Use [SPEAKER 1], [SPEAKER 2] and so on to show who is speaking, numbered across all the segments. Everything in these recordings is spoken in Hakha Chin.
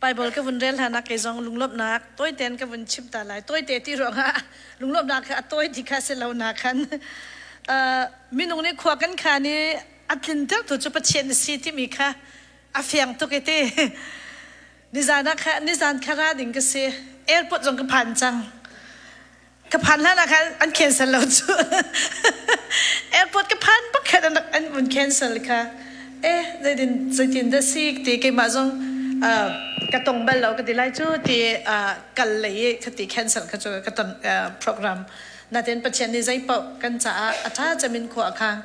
[SPEAKER 1] Bible ka vun rel hlan ah kei zong lunglawmhnak tawitein ka vun chim ta lai. Tawite ti ruangah lunglawmhnak kha a tawi ti kha si lo na khan minung nih khua kan khan i a tlintertu cu Pathian a si timi kha a fiang tuk i ti. Nizan ah kha nizan kha ra ding ka si. Airport zong ka phan cang. Ka phan hlan ah khan an cancel lo cu. Airport ka phan bak khan an an vun cancel kha. Eh zeitin zeitin dah si ti keimah zong ka tong bal lo ka ti lai cu ti kal lei i ka ti cancel kha cu ka ton program. Natin Pathian nih zei paoh kan caah a ṭha cem in khua a khang.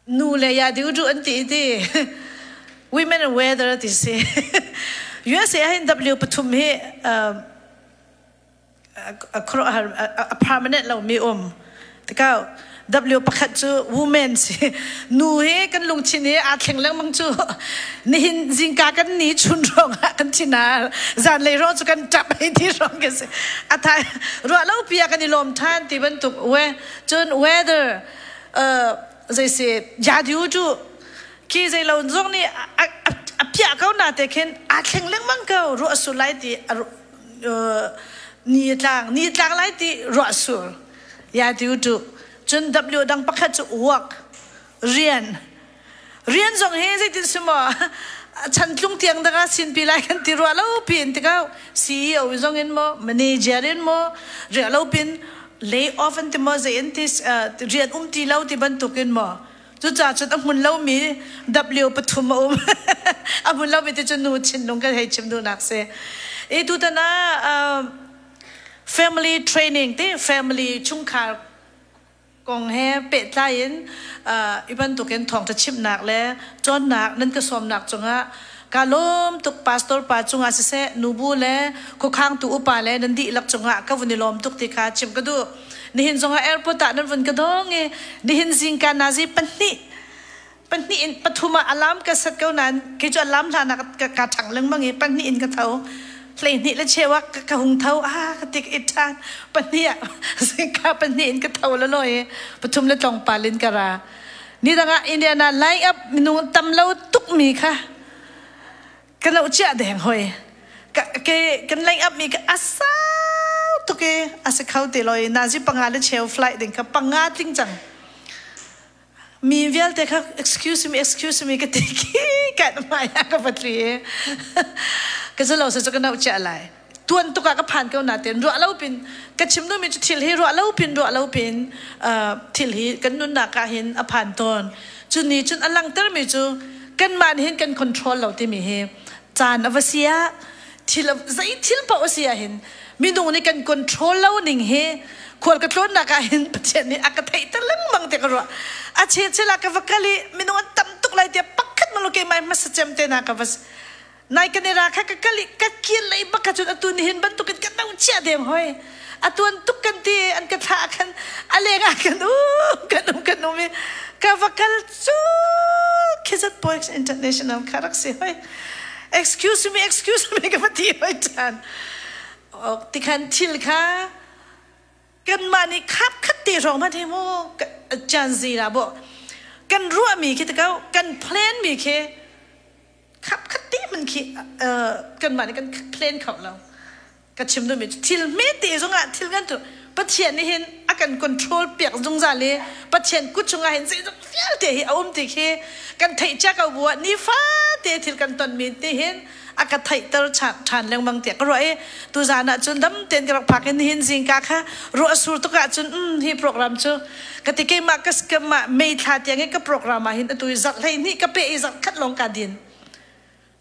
[SPEAKER 1] Nu le ya diu du an ti ti women and weather ti si. USA ah hin W pathum hi a permanent lo mi um. Tikau W pakhat cu women si. Nu hi kan lungthin hi aa thleng lengmang cu. Nihin zingka kan ni chun rong ah kan thin zan lei rong cu kan ṭap hei ti rong ka si. Atha ruah lo pi ah kan i lawm ṭhan ti bantuk we cun weather zei si yadiu cu khi zei lo zong nih a piah ko na te khin aa thleng lengmang ko ruah sur lai ti ni tlang ni tlang lai ti ruah sur yadiu cu cun W dang pakhat cu work rian rian zong hi zeitin si maw chantlung tiang danga sinpi lai kan ti rua lo pin tikau CEO zong in maw manager in maw ria lo pin lay off an ti maw zei an ti rian um ti lo ti bantuk in maw cucaah cun a hmun lomi W pathum a um a hmun lomi ti cu nu thinlung kan hei chim duhnak si i tutan ah family training ti family chungkhar kong he pehtlai in i bantukin thawngṭha chimhnak le cawnnak nan ka sawmnak cungah ka lawm tuk. Pastor pa cungah siseh, nubu le khuakhangtu upa le nan dihlak cungah ka vun i lawm tuk ti kha chim ka duh. Nihin zongah airport ah nan vun ka dong i nihin zingka nazi pahnih pahnih in pathum ah alarm ka set ko nain kei cu alarm hlan ah ka ṭhang lengmang i pahnih in ka tho. 12 le cheu ah ka hung tho ah ka tik i ṭhan pahnih ah zingka pahnih in ka tho la loi i pathum le tlawngpal in ka ra. Ni dang ah Indiana line up minung tam lo tuk mi kha ka lo chiah deng hoi. Ke kan line up mi ka asau tuk i a si kho ti loi nazi panga le cheu flight ding kha panga tling cang. Mi vialte kha "Excuse me, excuse me," ka ti khi kan hmai ah ka va tli i ka zalo se cu ka noh chia lai. Tuan tuk ah ka phan ko natin ruah lo pin ka chim duhmi cu thil hi ruah lo pin ruah lo pin thil hi kan nunnak ah hin a phan tawn. Cu ni cun a langhter mi cu kanmah nih hin kan control lo timi hi caan a va si ah thil zei thil paoh a si ah hin minung nih kan control lo ning hi khual ka tlawnnak ah hin Pathian nih a ka theihter lengmang tiah ka ruah. A chel ah ka va kal i minung an tam tuk lai tiah pakhat malu keimah hmasa cem te na ka va nai kan i ra kha ka kal i ka kir lei bak ka cun atu nihin bantukin ka no chia deng hoi. Atuan tuk kan ti an ka thlah khan a leng ah kan um kan um kan um i ka va kal cu Khizat Boys International kha rak si hoi. "Excuse me, excuse me," ka va ti hoi ṭhan. Tikhan thil kha kanmah nih khap khat te hrawng hmanh hi mu chan zi la bo kan ruahmi khi tikau kan plan mi khi khap khat te man khi kanmah nih kan plan kho lo. Ka chim duhmi cu thil hmete zongah thil kan tu Pathian nih hin a kan control piak zungzal i Pathian kut chungah hin zeizong vialte hi a um ti khi kan theih cia ko bu ah nifate thil kan tonmi ti hin a ka theihter ṭhan lengmang tiah ka ruah i tuzaan ah cun dam tein ka rak phak in nihin zingka kha ruah a sur tuk ahcun hi program cu ka ti. Keimah ka mah May thla tiang i ka program ah hin atu i zarh 12 ka peh i zarh khat lawng ka din.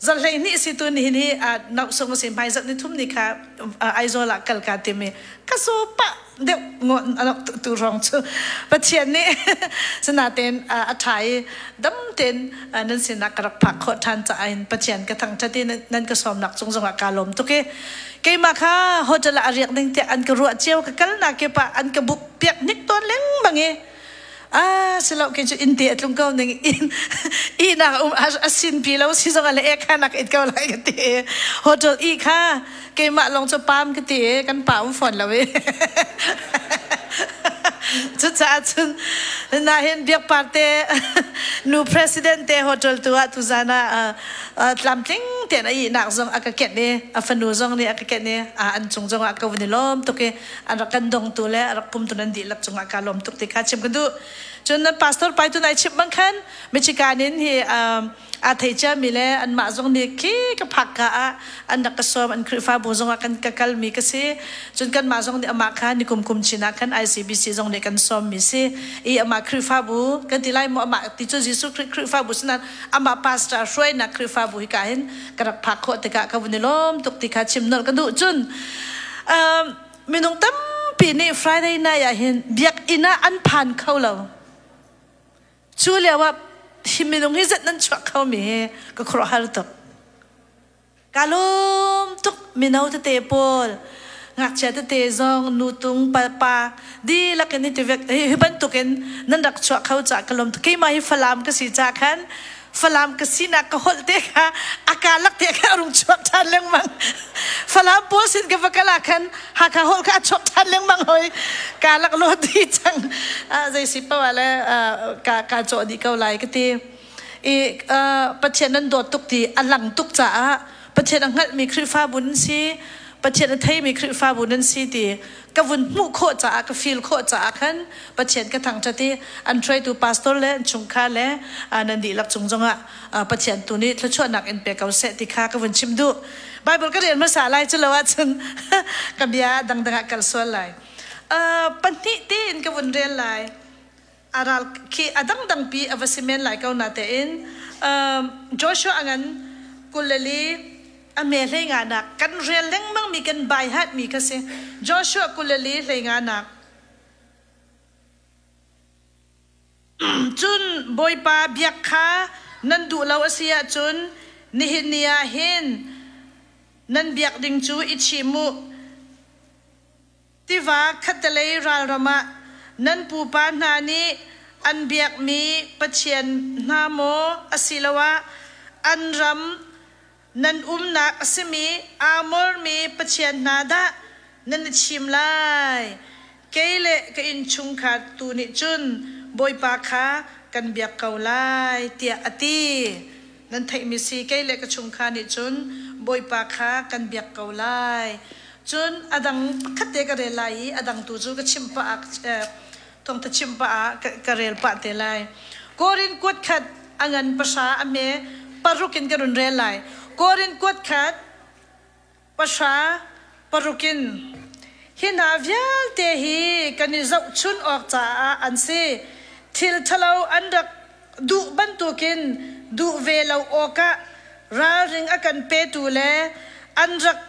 [SPEAKER 1] Zarh 12 si tu nihin hi nausung a si. Hmai zarh nithum ni kha Aizawl ah kal ka tim i ka zaw pah deuh ngon tu rong cu Pathian nih sinatein a ṭha i dam tein nan sinah ka rak phak khawh ṭhan caah hin Pathian ka thangṭhat i nan ka sawmnak cung zongah kaa lawm tuk i keimah kha hotel ah a riak ding tiah an ka ruah cio. Ka kalnak kip ah an ka book piak hnik tawn lengmang i ah silo kei cu inn te a tlung ko ning in ihnak um a sin pi lo si zong le ek kha nak it ko lai ka ti. Hotel i kha keimah lawng cu pam ka ti i kan pa um fawn lo i cucaah cun na hin biak parte nu president te hotel tu ah tuzan ah tlamtling. tein a ihnak zong a ka kenh i a fanu zong nih a ka kenh i an cung zongah ka vun i lawm tuk i an rak kan dongtu le a rak pumtu nan dihlak cungah kaa lawm tuk ti kha chim ka duh. Cun pastor pai tu nai chimh bang khan Michigan in hi aa thei ciami le anmah zong nih khi ka phak ka ah an rak ka sawm, an Khrihfabu zong ah kan ka kalmi ka si. Cun kanmah zong nih amah kha nikum kum chin ah khan ICBC zong nih kan sawmmi si i amah Khrihfabu kan ti lai maw, amah ti cu Jesuh Khrih Khrihfabu sinan amah pastor hruainak Khrihfabu hi ka hin ka rak phak khawh tikah ka vun i lawm tuk ti kha chim nolh ka duh. Cun minung tampi nih Friday night ah hin biakinn ah an phan kho lo. Cu lio ah hi minung hi zat nan chuak kho mi hi ka khuaruahhar tuk. Ka lawm tuk. Mino tete pawl, ngakchia tete zong, nutung pa dihlak in hi bantukin nan rak chuah kho caah ka lawm tuk. Keimah hi Falam ka si caah khan Falam ka sinak ka holh te kha a kalak te kha a rung chuak ṭhan lengmang. Falam pawl sin ka va kal ah khan Hakha holh kha a chuak ṭhan lengmang hoi. Kalak lo ti cang. Zei si paoh ah le ka cawh dih ko lai ka ti. I Pathian nan dawt tuk ti a lang tuk caah Pathian a hngalhmi Khrihfabu nan si, Pathian a theimi Khrihfabu nan si ti ka vun hmuh khawh caah, ka feel khawh caah khan Pathian ka thangṭhat i an hruaitu pastor le an chungkhar le nan dihlak cung zongah Pathian tu nih thluachuahnak in pe ko seh ti kha ka vun chim duh. Bible ka rel hmasa lai, cu lo ahcun ka bia dangdang ah kal sual lai. Pahnih tiin ka vun rel lai. A ral khi a dangdang pi a va si men lai ko na tein Joshua a ngan 24 a me hlei nga nak kan rel lengmang mi, kan bai hat mi kha si. Joshua 24 hlei nga nak. Cun Bawipa biak kha nan duh lo a si ahcun nihin ni ah hin nan biak ding cu i chim u. Tiva khattelei ralram ah nan pupa hna nih an biakmi pathian hna maw asiloah an ram nan umnak a simi Amor mi pathian hna dah nan i chim lai? Kei le ka innchungkhar tu nih cun Bawipa kha kan biak ko lai, tiah a ti. Nan theihmi si, kei le ka chungkhar nih cun Bawipa kha kan biak ko lai. Cun a dang pakhat te ka rel lai i a dang tu cu ka chimh pah ah, thawngtha chimh pah ah ka rel pah te lai. Korin kuat khat a ngan 3 a hme 6 in ka run rel lai. Korin kuat khat 6 6 in. Hi hna vialte hi kan i zohchun awk caah an si. Thil ṭhalo an rak duh bantukin duh ve lo awkah ralring a kan petu le an rak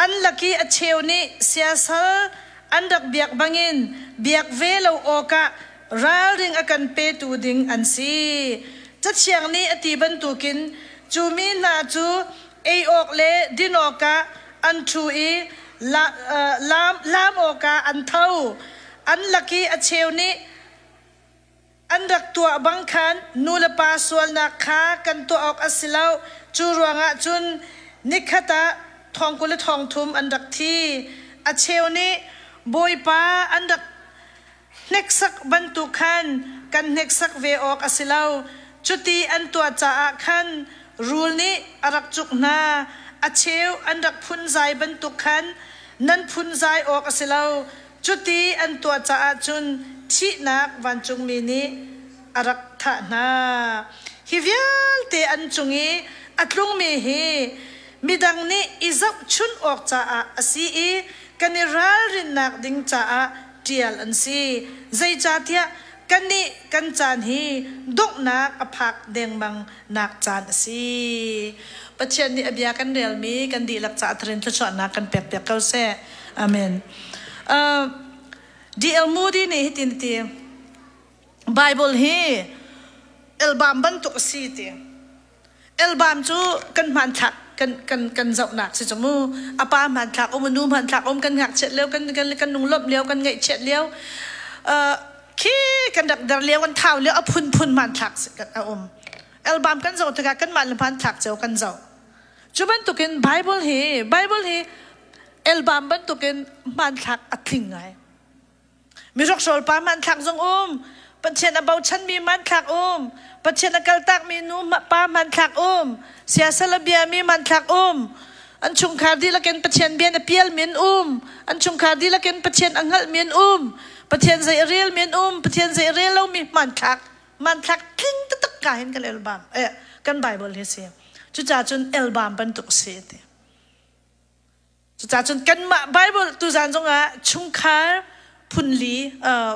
[SPEAKER 1] an lak i a cheu nih siasal an rak biak bangin biak ve lo awkah ralring a kan petu ding an si. Cathiang nih a ti bantukin cu mi hna cu ei awk le din awkah an ṭhu i laam awkah an tho. An lak i a cheu nih an rak tuah bang khan nu le pa sualnak kha kan tuah awk a si lo. Cu ruangah cun nikhat ah thong 20 le thong thum an rak thi. A cheu nih Bawipa an rak hneksak bantuk khan kan hneksak ve awk a si lo. Cuti an tuah caah khan rul nih a rak cuk hna. A cheu an rak phunzai bantuk khan nan phunzai awk a si lo. Cuti an tuah caah cun thihnak vancungmi nih a rak thah hna. Hi vialte an cung i a tlungmi hi midang nih i zohchun awk caah a si i kan i ralrinnak ding caah ṭial an si. Zeicahtiah kannih kan caan hi donghnak a phak dengmang nak caan a si. Pathian nih a bia kan relmi kan dihlak caah tharin thluachuahnak kan pekpiak ko seh. Amen. D.L. Moody nih hitin a ti. Bible hi album bantuk a si ti. Album cu kan hmanthlak kan kan kan zohnak si cu mu. A pa hmanthlak um, a nu hmanthlak um, kan ngakchiat lio, kan kan kan lunglawmh lio, kan ngaihchiat lio, khi kan rak der lio, kan thau lio, a phunphun hmanthlak a um. Album kan zoh tikah kanmah le hmanthlak cio kan zoh. Cu bantukin Bible hi album bantukin hmanthlak a tling ngai. Mihrokhrol pa hmanthlak zong um. Pathian a bochanmi hmanthlak um. Pathian a kaltakmi nu pa hmanthlak um. Siasal a biami hmanthlak um. An chungkhar dihlak in Pathian bia a pialmi an um. An chungkhar dihlak in Pathian a hngalhmi an um. Pathian zei a relmi an um. Pathian zei a rel lomi hmanthlak hmanthlak tling taktak ka hin kan album eh, kan Bible hi si. Cucaah cun album bantuk si ti. Cucaah cun kanmah Bible tuzan zongah chungkhar phunli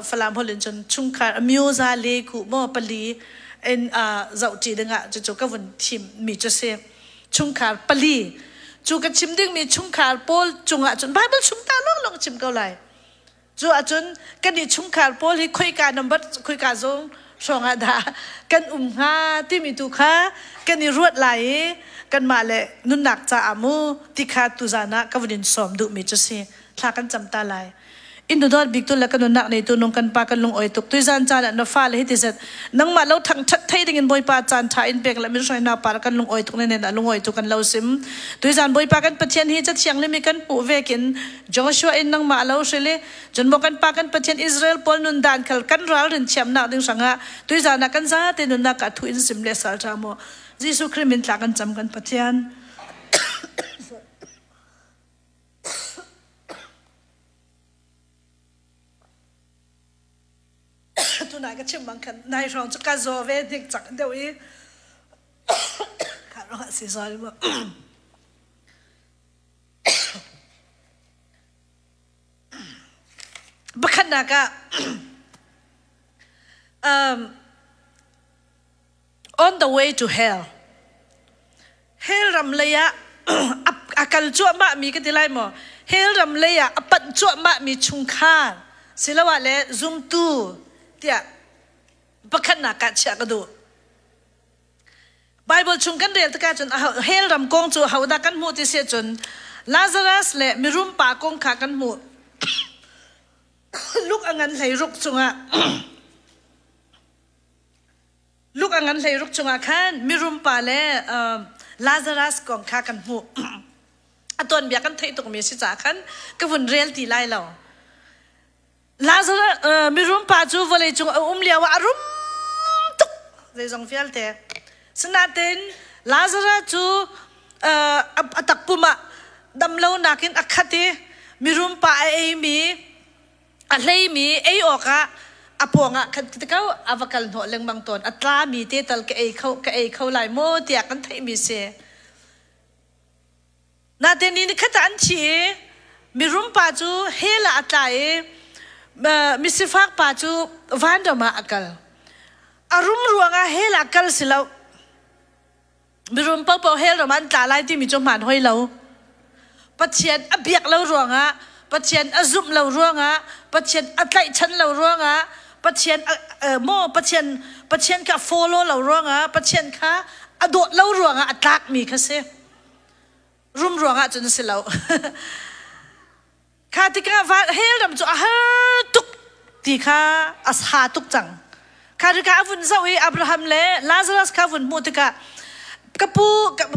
[SPEAKER 1] Falam holh in cun chungkhar myoza le ku maw pali in zohṭi dingah cucu ka vun thim mi cu si. Chungkhar pali cu ka chim dingmi chungkhar pawl cungah cun Bible chung ta lawnglawng chim ko lai. Cu ahcun kan i chungkhar pawl hi khoika number khoika zung hrawng ah dah kan um hnga timi tu kha kan i ruat lai i kanmah le nunnak caah mu ti kha tuzan ah ka vun in sawm duhmi cu si. Thla kan cam ta lai. In dawt bik tu le kan nunnak neitu nung kan pa kan lung oi tuk tuizan caan ah na fale hi ti zet nangmah lo thang that thei ding in Bawipa caan tha in pek le min hruai na par kan lung oi tuk ne nen a lung oi tu kan lo sim tuizan Bawipa kan Pathian hi cathiang limi kan hmuh vekin Joshua in nangmah lo hril i cun maw kan pa kan Pathian Israel pawl nun dan khal kan ralrin thiamnak ding hrangah tuizan ah kan zate nunnak ah thu in sim le sal ṭha mu Jesuh Khrih min tla kan cam kan Pathian. Tunai ka chim bang khan nai hrawng cu ka zaw ve hnik cak deuh i kha rong si sorry mu. Pakhatnak ah on the way to hell hell ram lei ah a kal cuahmah mi ka ti lai maw hell ram lei ah a panh cuahmah mi chungkhar siloah le zumtu tiah pakhatnak ah chiah ka duh. Bible chung kan rel tikah cun hell ram kong cu hodah kan hmuh ti si cun Lazarus le mirum pa kong kha kan hmuh. Luke a ngan 16 chungah Luke a ngan 16 chungah khan mirum pa le Lazarus kong kha kan hmuh. A tuanbia kan theih tukmi si caah khan ka vun rel ti lai lo. Lazarus mirum pa cu vawlei cung a um lio ah a rum tuk zeizong vialte. Sinain Lazarus cu a takpum ah damlonak in a khat i mirum pa a eimi a hleimi ei awkah a pawng ah khan ko a va kal hnawh lengmang tawn a tlami te tal ka ei kho ka ei kho lai maw tiah kan theihmi si. Nain ni nikhat ah an thi i mirum pa cu hell ah a tla i misifak pa cu vanram ah a kal. A rum ruangah hell ah kal si lo. Mirum paohpaoh hell ram ah an tla lai timi cu hmaan hoi lo. Pathian a biak lo ruangah, Pathian a zumh lo ruangah, Pathian a tlaihchan lo ruangah, Pathian maw Pathian Pathian kha follow lo ruangah, Pathian kha a dawt lo ruangah a tlakmi kha si. Rum ruangah cun a si lo. Kha tikah hell ram cu a har tuk ti kha a sa tuk cang. Kha tikah a vun zoh i Abraham le Lazarus kha vun hmuh tikah ka pu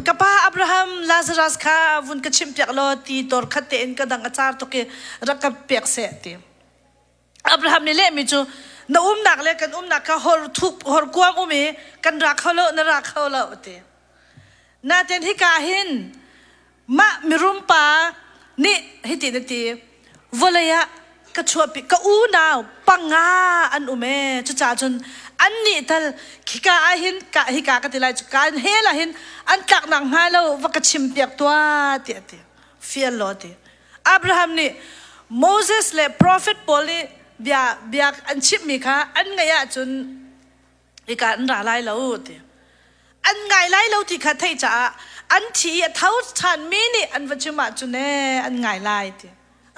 [SPEAKER 1] ka pa Abraham Lazarus kha vun ka chimpiak law ti tor khat tein ka dang a car tuk i rak ka pek seh ti. Abraham nih lehmi cu na umnak le kan umnak kha hor thuk hor kuang um i kan ra kho lo na ra kho lo ti. Natin hika hin mah mirum pa nih hiti na ti vawlei ah ka chuahpi ka unau panga an um e cucaah cun annih tal khika ah hin ka hika ka ti lai cu ka hell ah hin an tlak nak hnga lo va ka chim piak tuah tiah ti fial law ti Abraham nih Moses le profet pawl nih bia bia an chimhmi kha an ngaih ahcun hika an ra lai lo ti an ngai lai lo ti kha theih caah an thi i a tho ṭhanmi nih an va chim ahcun ee an ngai lai ti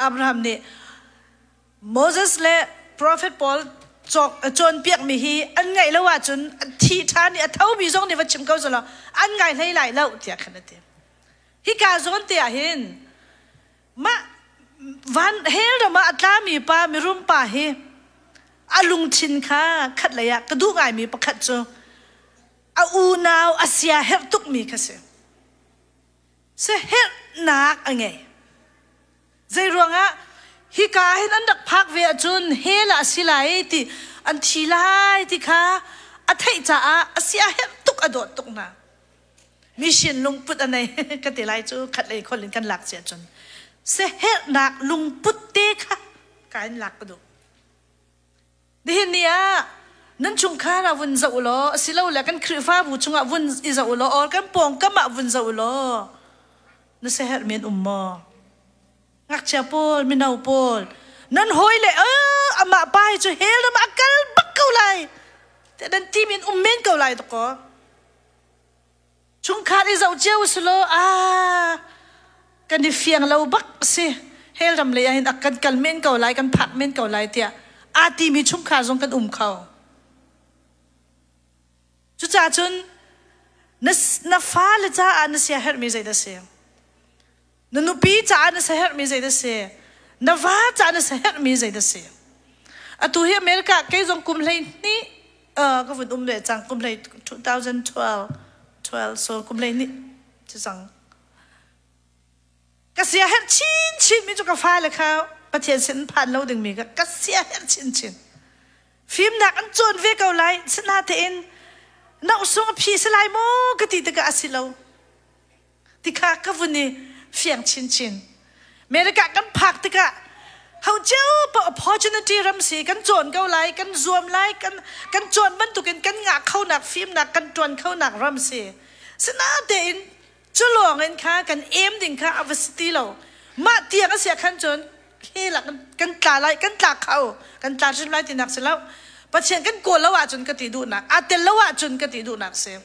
[SPEAKER 1] Abraham nih Moses le profet pawl cawnpiakmi hi an ngaih lo ahcun thi ṭhan i a thomi zong nih va chim ko selaw an ngai hlei lai lo tiah khan a ti hika zawn te ah hin Mah van hell ram ah a tlami pa mirum pa hi a lungthin kha khatlei ah ka duh ngaimi pakhat cu a unau a sia herh tukmi kha si. Siaherhnak a ngei. Zei ruangah? Hika hin an rak phak ve ahcun hell ah a si lai ti an thi lai ti kha a theih caah a sia herh tuk a dawt tuk hna. Mission lungput a nei ka ti lai cu khat lei khol in kan lak si ahcun siaherhnak lungput te kha ka in lak ka duh. Nihin ni ah nan chungkhar ah vun zoh law asilole kan Khrihfabu chungah vun i zoh law or kan pawngkam ah vun zoh law na siaherh men um maw? Ngakchia pawl, mino pawl, nan hawi le amah pa hi cu hell ram ah a kal bak ko lai. Te nan ti men um men ko lai dakaw. Chungkhar i zoh cio si law ah kan i fiang lo bak si. Hell ram lei ah hin a kan kal men ko lai, kan phak men ko lai tiah aa timi chungkhar zong kan um kho. Cucaah cun na, na fale caah na siaherhmi zeidah si? Na nupi caah na siaherhmi zeidah si? Na va caah na siaherhmi zeidah si? Atu hi America kei zong kum 12 ka vun um le cang kum hlei 2012 12 so kum 12 cu cang. Ka siaherh chinchin mi cu ka fale kha Pathian sin phan lo dingmi ka ka siaherh chinchin. Fimnak an cawn ve ko lai sinatein na usung a phi si lai maw ka ti tikah a si lo. Tikha ka vun i fiang chinchin. America kan phak tikah ho cio pa opportunity ram si kan cawn ko lai kan zuam lai kan kan cawn bantukin kan ngah kho nak fimnak kan tuan kho nak ram si sinatein cu lawng in kha kan aim ding kha a va si ti lo mah tiang a sia khan cun he la kan tla lai kan tla kho kan tla hrim lai tinak si lo Pathian kan kawl lo ahcun ka ti duhnak aa tel lo ahcun ka ti duhnak si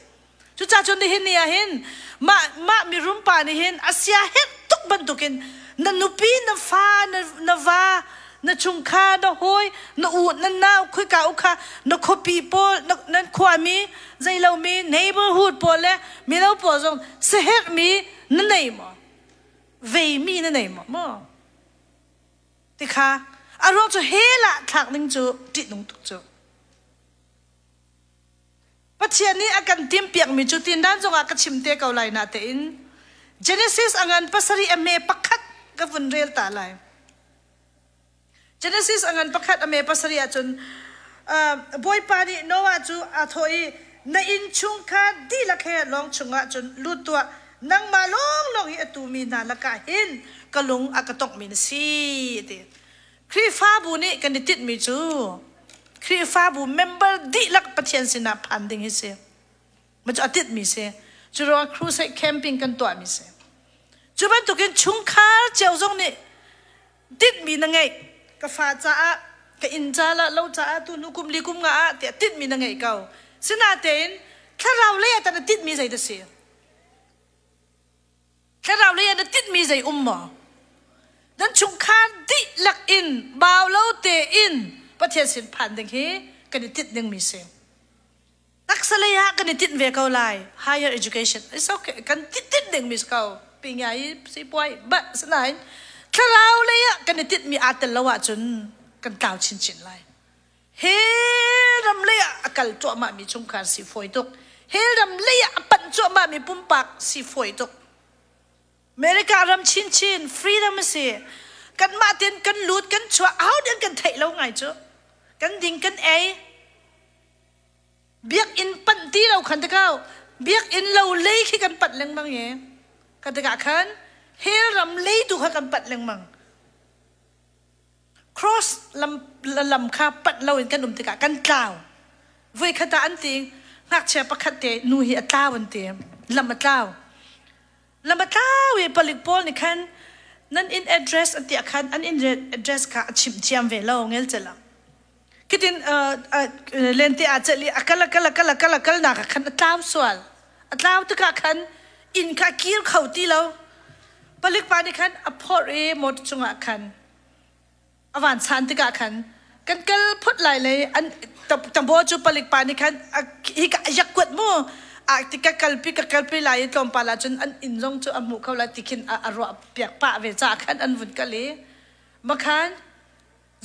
[SPEAKER 1] Cucaah cun nihin ni ah hin mah mah mirum pa nih hin a sia herh tuk bantukin na nupi na fa na, na va na chungkhar na hawi na u na nau khoika u kha na khuapi pawl na, nan khuami zeilomi neighborhood pawl le mino pawl zong siaherhmi na nei maw veimi na nei maw maw tikha a ruang cu hell ah thlak ding cu ṭihnung tuk cu Pathian nih a kan timhpiakmi cu tindan zongah ka chim te ko lai natein Genesis a ngan pasarih a me pakhat ka vun rel ta lai. Genesis a ngan pakhat a me pasarih ahcun Bawipa nih Noah cu aa thawh i na inn chung kha dihlak he lawng chungah cun lut tuah nangmah lawnglawng hi a tumi hna lakah hin ka lung a ka tongmi na si a ti. Khrihfabu nih kan i tinhmi cu Khrihfabu member dihlak Pathian sinah phan ding hi si. Ma cu a tinhmi si. Cu ruang crusade camping kan tuahmi si. Cu bantukin chungkhar cio zong nih tinhmi na ngeih. Ka fa caah, ka inn ca la lo caah tu nu kum li kum nga ah tiah tinhmi na ngeih ko. Sinatein thlarau lei ah tah na tinhmi zei dah si? Thlarau lei ah na tinhmi zei um maw? Nan chungkhar dihlak in bau lo tein Pathian sin phan ding hi kan i tinh dingmi si. Taksa lei ah kan i tinh ve ko lai. Higher education is okay. Kan tinh dingmi si ko. Pinya i si puai ba sinain thlarau lei ah kan i tinhmi aa tel lo ahcun kan tlau chinchin lai. Hell ram lei ah a kal cuahmahmi chungkhar si fawi tuk. Hell ram lei ah a panh cuahmahmi pumpak si fawi tuk. America ram chinchin freedom a si. Kanmah tein kan lut kan chuah aho nih an kan theih lo ngai cu. Kan ding kan ei. Biakinn panh ti lo khan tikau biakinn lo lei khi kan panh lengmang i ka tikah khan hell ram lei tu kha kan panh lengmang. Cross lam, lam kha panh loin kan um tikah kan tlau. Voikhat ah an ti ngakchia pakhat te nu hi a tlau an ti. Lam a tlau. Lam a tlau i palik pawl nih khan nan inn address an ti ah khan an inn address kha a chimh thiam ve lo ngel cela. Kitin lente aa celh i a kal a kal a kal a kal a kal nak ah khan a tlau sual. A tlau tikah khan inn kha a kir kho ti lo. Palik pa nih khan a phorh i motor cungah khan a van san tikah khan kan kal phot lai le an tambo cu palik pa nih khan hi ka yak kuat mu a ti ka kalpi ka kalpi lai i tlawmpal ah cun an inn zong cu a hmuh kho lai ti khin a ruah piak pah ve caah khan an vun kal i makhan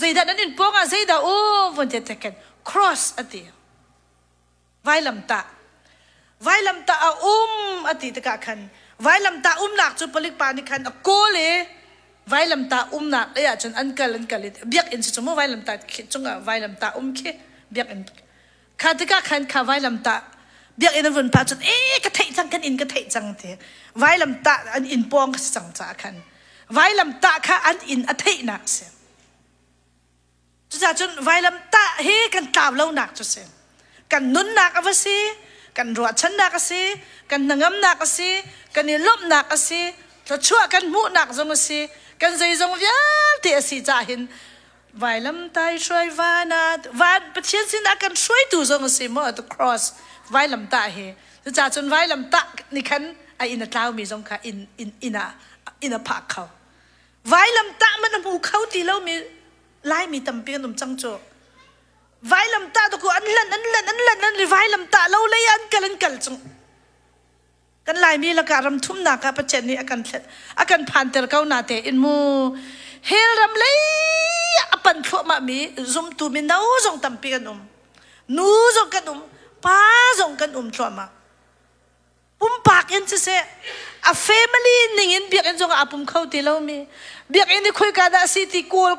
[SPEAKER 1] zeidah nan inn pawng ah zeidah u vun ti khan cross a ti Vailamtah. Vailamtah a um a ti tikah khan vailamtah umnak cu palik pa nih khan a kawl i Vailamtah umnak lei ahcun an kal an kal i biakinn si cu mu vailamtah khi cungah vailamtah um khi biakinn kha tikah khan kha vailamtah biakinn an vun phah cun ee ka theih cang kan inn ka theih cang ti vailamtah an inn pawng ka si cang caah khan vailamtah kha an inn a theihnak a si. Cucaah cun vailamtah hi kan tlau lonak cu si. Kan nunnak a va si, kan ruahchannak a si, kan hnangamnak a si, kan i lawmhnak a si, thluachuah kan hmuhnak zong a si, kan zeizong vialte a si caah hin vailamtai hruai van ah van Pathian sinah kan hruaitu zong a si maw the cross vailamtah hi cucaah cun vailamtah nih khan a inn a tlaumi zong kha inn inn inn ah inn a phak kho Vailamtah man a hmu kho ti lomi Laimi tampi an um cang cu. Vailamtah tu an lan an lan an lan an vailamtah lo lei an kal an kal cung. Kan Laimi lakah ram thumnak ah Pathian nih a kan thlet a kan phanter ko na te in mu hell ram lei a pan thluahmah mi zumtu mino zong tampi kan um. Nu zong kan um, pa zong kan um thluahmah. Pumpak in siseh, a family ning in biakinn zong ah aa pum kho ti lomi, biakinn i khoika dah a si ti kawl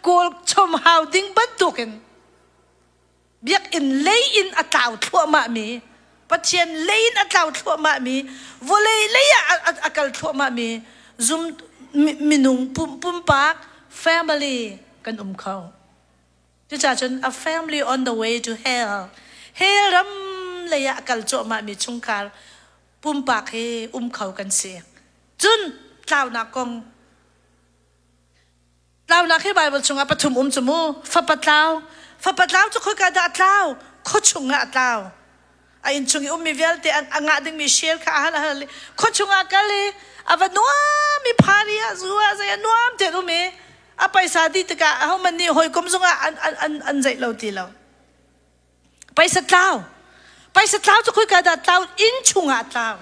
[SPEAKER 1] kawl chom hau ding bantukin biakinn lei in a tlau thluahmahmi, Pathian lei in a tlau thluahmahmi, vawlei lei ah a kal thluahmahmi zum minung pumpak family kan um kho. Cucaah cun a family on the way to hell, hell ram lei ah a kal cuahmahmi chungkhar pumpak hi um kho kan si. Cun tlaunak kong tlaunak hi Bible chungah pathum um cu mu. Fapa tlau. Fapa tlau cu khoika dah a tlau? Khuachung ah a tlau. A inn chung i ummi vialte a ngah dingmi share kha a hal a hal i khuachung ah kal i a va nuam i phari ah zu ah zei a nuam te um i a paisa dih tikah ahohmanh nih hawikom zongah an an an an zeih lo ti lo. Paisa tlau. Paisa tlau cu khoika dah tlau? Inn chungah tlau.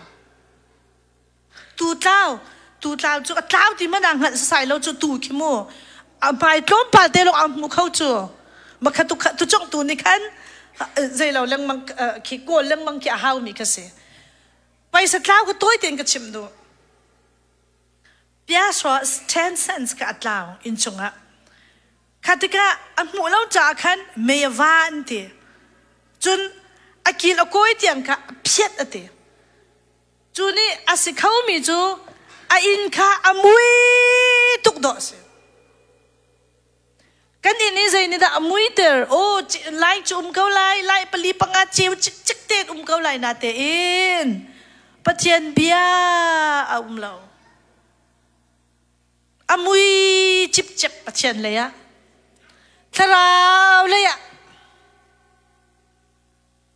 [SPEAKER 1] Tu tlau. Tu tlau cu a tlau ti man ah hngalh sasai lo cu tu khi mu. A hmai tlawmpal te lawng a hmu kho cu. Makha tu tu cong tu nih khan zei lo lengmang khi kawl lengmang khi a hau mi kha si. Paisa tlau ka tawi tein ka chim duh. Piasua 10 cents ka a tlau inn chungah. Kha tikah a hmuh lo caah khan mei a va an ti. Cun a kil a kawi tiang kha a phiat a ti. Cu nih a si khomi cu a inn kha a mui tuk dawh a si. Kan inn hi zei nih dah a muiter? Aw, lai cu um ko lai, lai pali panga ceu cikcik tein um ko lai na tein Pathian bia a um lo. A mui cipcep Pathian lei ah, thlarau lei ah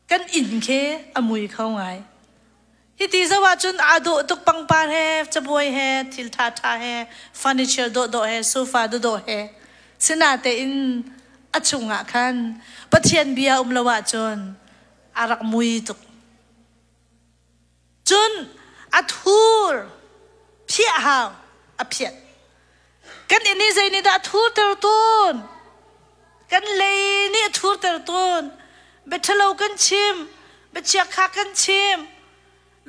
[SPEAKER 1] kan inn khi a mui kho ngai. Hiti zoh ahcun aa dawh tuk pangpar he, cabuai he, thil ṭhaṭha he, furniture dawhdawh he, sofa dawhdawh he. Sinatein a chungah khan Pathian bia um lo ahcun a rak mui tuk. Cun a thur phiah hau a phiat. Kan inn hi zei nih dah a thurter tawn? Kan lei nih a thurter tawn. Biaṭhalo kan chim, biachiakha kan chim,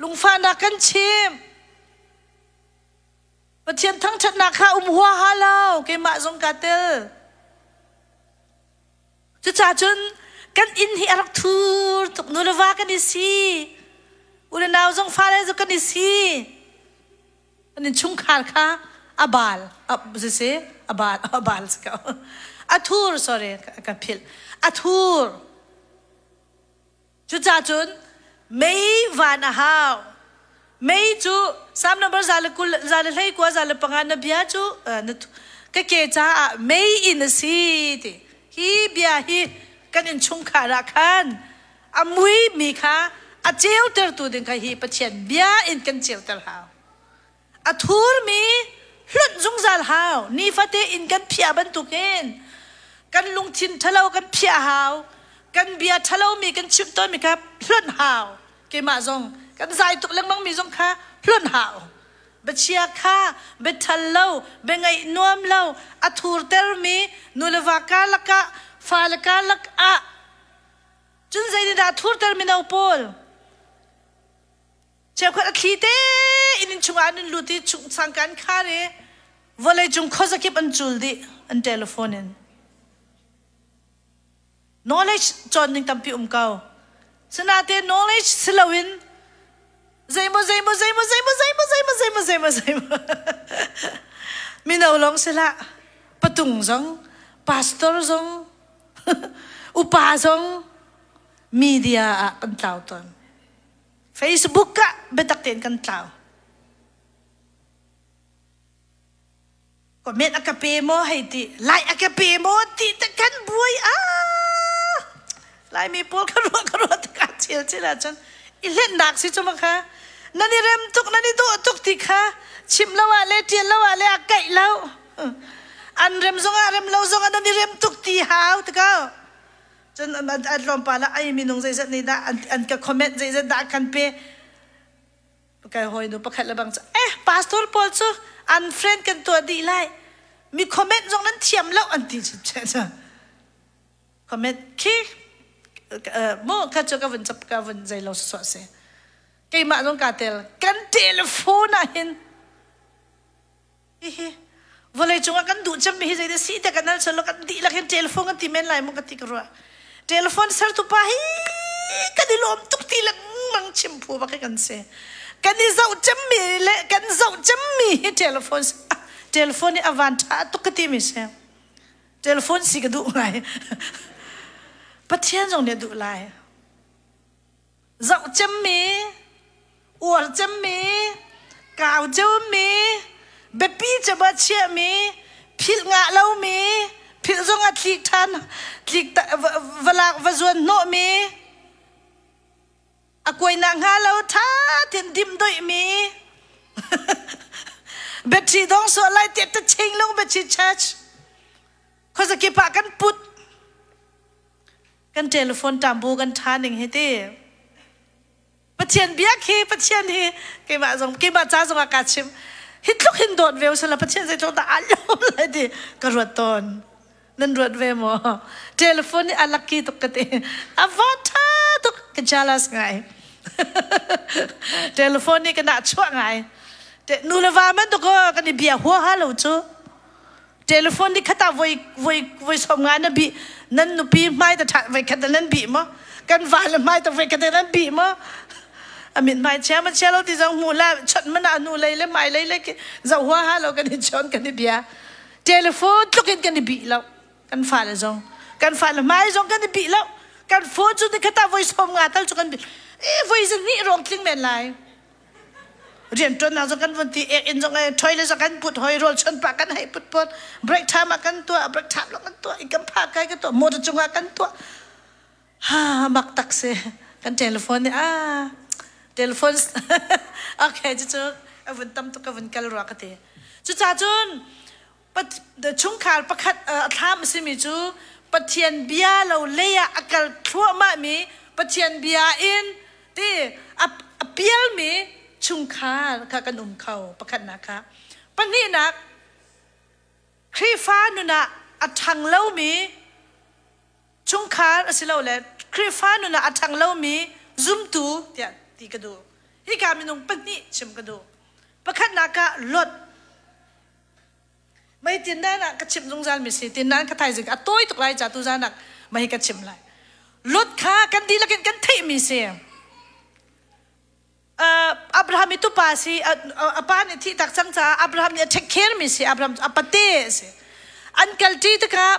[SPEAKER 1] lungfahnak kan chim. Pathian thangṭhatnak kha um huaha lo, keimah zong kaa tel. Cucaah cun kan inn hi a rak thur tuk. Nu le va kan i si. U le nau zong fale zong kan i si. Kan innchungkhar kha a bal, a a bal, a bal si ko. A thur, sorry, ka philh. A thur. Cucaah cun mei van a hau. Mei cu Psalm number 120, 121, 105 na bia cu ka ke caah mei in a si ti. Hi bia hi kan innchungkhar ah khan a muimi kha a ceutertu ding kha hi Pathian bia in kan ceuter hau. A thurmi hlunh zungzal hau. Nifate in kan phiah bantukin kan lungthin ṭhalo kan phiah hau. Kan bia ṭhalomi kan chimh tawnmi kha hlunh hau. Keimah zong kan zai tuk lengmangmi zong kha hlunh hau. Biachia kha biaṭhal lo, biangaih nuam lo, a thurtermi nuleva karlak ah, fale karlak ah cun zeitindah a thurter mino pawl? Cheukhat a thli te in innchung ah an in lut i chung sangka an khar i. Vawleicung khuazakip an cul dih an telephone in. Knowledge cawn ding tampi um ko. Sinain knowledge si loin zeimaw zeimaw zeimaw zeimaw zeimaw zeimaw zeimaw zeimaw zeimaw mino lawng si hlah patung zong pastor zong upa zong media ah kan tlau tawn. Facebook ah biatak tein kan tlau. Comment a ka pe maw hei ti like a ka pe maw ti te kan buai ah Laimi pawl ka ruah ka ruah tikah chel chel ahcun i hlennak si cu ma kha nan i rem tuk nan i dawh tuk ti kha chim lo ah le ṭial lo ah le a kaih lo an rem zong ah rem lo zong ah nan i rem tuk ti hau ti ko cun an tlawmpal ah ai minung zeizat nih dah an ka comment zeizat dah kan pe Kai hawinu pakhat le bang cu eh pastor pawl cu an friend kan tuah dih lai mi comment zong nan thiam lo an ti cu comment khi mu kha cu ka vun cap ka vun zei lo sawh si keimah zong ka tel kan telephone ah hin hihi vawlei cungah kan duh cemmi hi zeidah si te kan al solo kan dihlak hin telephone kan ti men lai mu ka ti ka ruah telephone sertu pa hi kan i lawm tuk ti lengmang chim phu bak hi kan si kan i zoh cemmi le kan zoh cemmi hi telephone telephone hi a van tha tuk ka ti mi si telephone si ka duh ngai Pathian zong nih a duh lai Zoh cemmi, uar cemmi, kau cemmi, biapi cem ah chiahmi, philh ngah lomi, philh zong ah tlik ṭhan, tlik va lak va zuan hnawhmi, a kuainak hnga lo ṭha tein dimdoihmi, battery dong suah lai tiah ta ching lung battery charge khuazakip ah kan put. Kan telephone ṭambu kan ṭha ning hi ti. Pathian biak hi Pathian hi keimah zong keimah ca zong ah kaa chim. Hi tluk hin dawt ve usila Pathian zeitluk dah aa lawm lai ti ka ruat tawn. Nan ruat ve maw? Telephone hi a lucky tuk ka ti. A va ṭha tuk ka jealous ngai. Telephone nih ka nahchuah ngai. Nu le va man tuk kan i bia huaha lo cu. Telephone nih khat ah voi voi voi som nga na bih nan nupi hmai ta ṭhat voi khat nan bih maw kan va le hmai ta voi khat nan bih maw a mit hmai chia ma chia lo ti zong hmu la chawnh mana nu lei le hmai lei le zoh hua ha lo kan i chawn kan i bia telephone tluk in kan i bih lo kan fale zong kan fale hmai zong kan i bih lo kan phone cu ni khat ah voi som nga tal cu kan bih e voi zan nih rong tling men lai Rianṭuannak zong kan vun ti, ek-inn zong toilet zong kan put hoi, rawl chuan pah kan hei put put, break time ah kan tuah, break time lawng kan tuah, kan phah kai kan tuah, motor cungah kan tuah. Ha, mak tak si. Kan telephone nih ah, telephone, okay, cucu a vun tam tuk ka vun kal rua ka ti. Cucaah cun, chungkhar pakhat a thlam a simi cu Pathian bia lo lei ah a kal thluahmahmi Pathian bia in ti a pialmi chungkhar kha kan um kho pakhatnak kha pahnihnak Khrihfa nun ah a ṭhang lomi chungkhar asilole Khrihfa nun ah a ṭhang lomi zumtu tiah ti ka duh hika minung pahnih chim ka duh pakhatnak ah Lot Mei tindan ah ka chimh zungzal mi si tindan ka thaizing a tawi tuk lai ca tu zan ah mei ka chim lai. Lot kha kan dihlak in kan theih mi si. Abraham i tupa si a pa nih thih tak cang caah Abraham nih a take care mi si Abraham a pate si. An kalṭi tikah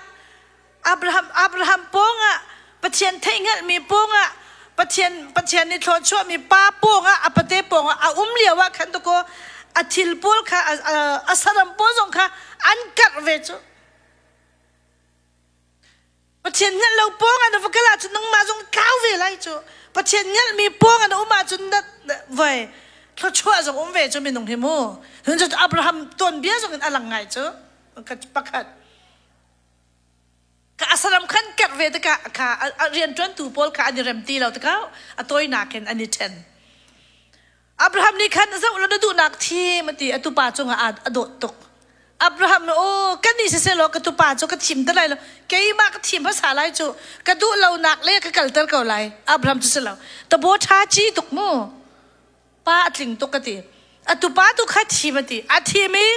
[SPEAKER 1] Abraham Abraham pawngah Pathian theihhngalhmi pawngah Pathian Pathian nih thluachuahmi pa pawngah a pate pawngah a um lio ah khan dakaw a thil pawl kha a saram pawl zong kha an karh ve cu Pathian hngalh lo pawngah na va kal ahcun nangmah zong tlau ve lai cu Pathian hngalhmi pawngah na um ahcun na voi thluachuah zong um ve cu minung hi mu Abraham tuanbia zong in a lang ngai cu pakhat Ka asaram khan kerh ve tikah kha a rianṭuantu pawl kha an i rem ti lo tikah a tawinak in an i ṭhen. Abraham nih khan zoh law na duhnak thim a ti a tupa cungah a dawt tuk. Abraham aw kan nih siseh law ka tupa cu ka thim te lai lo keimah ka thim hmasa lai cu ka duh lonak le ka kalter ko lai Abraham cu si lo tabo ṭha ci tuk mu pa a tling tuk ka ti a tupa tu kha thim a ti a thim i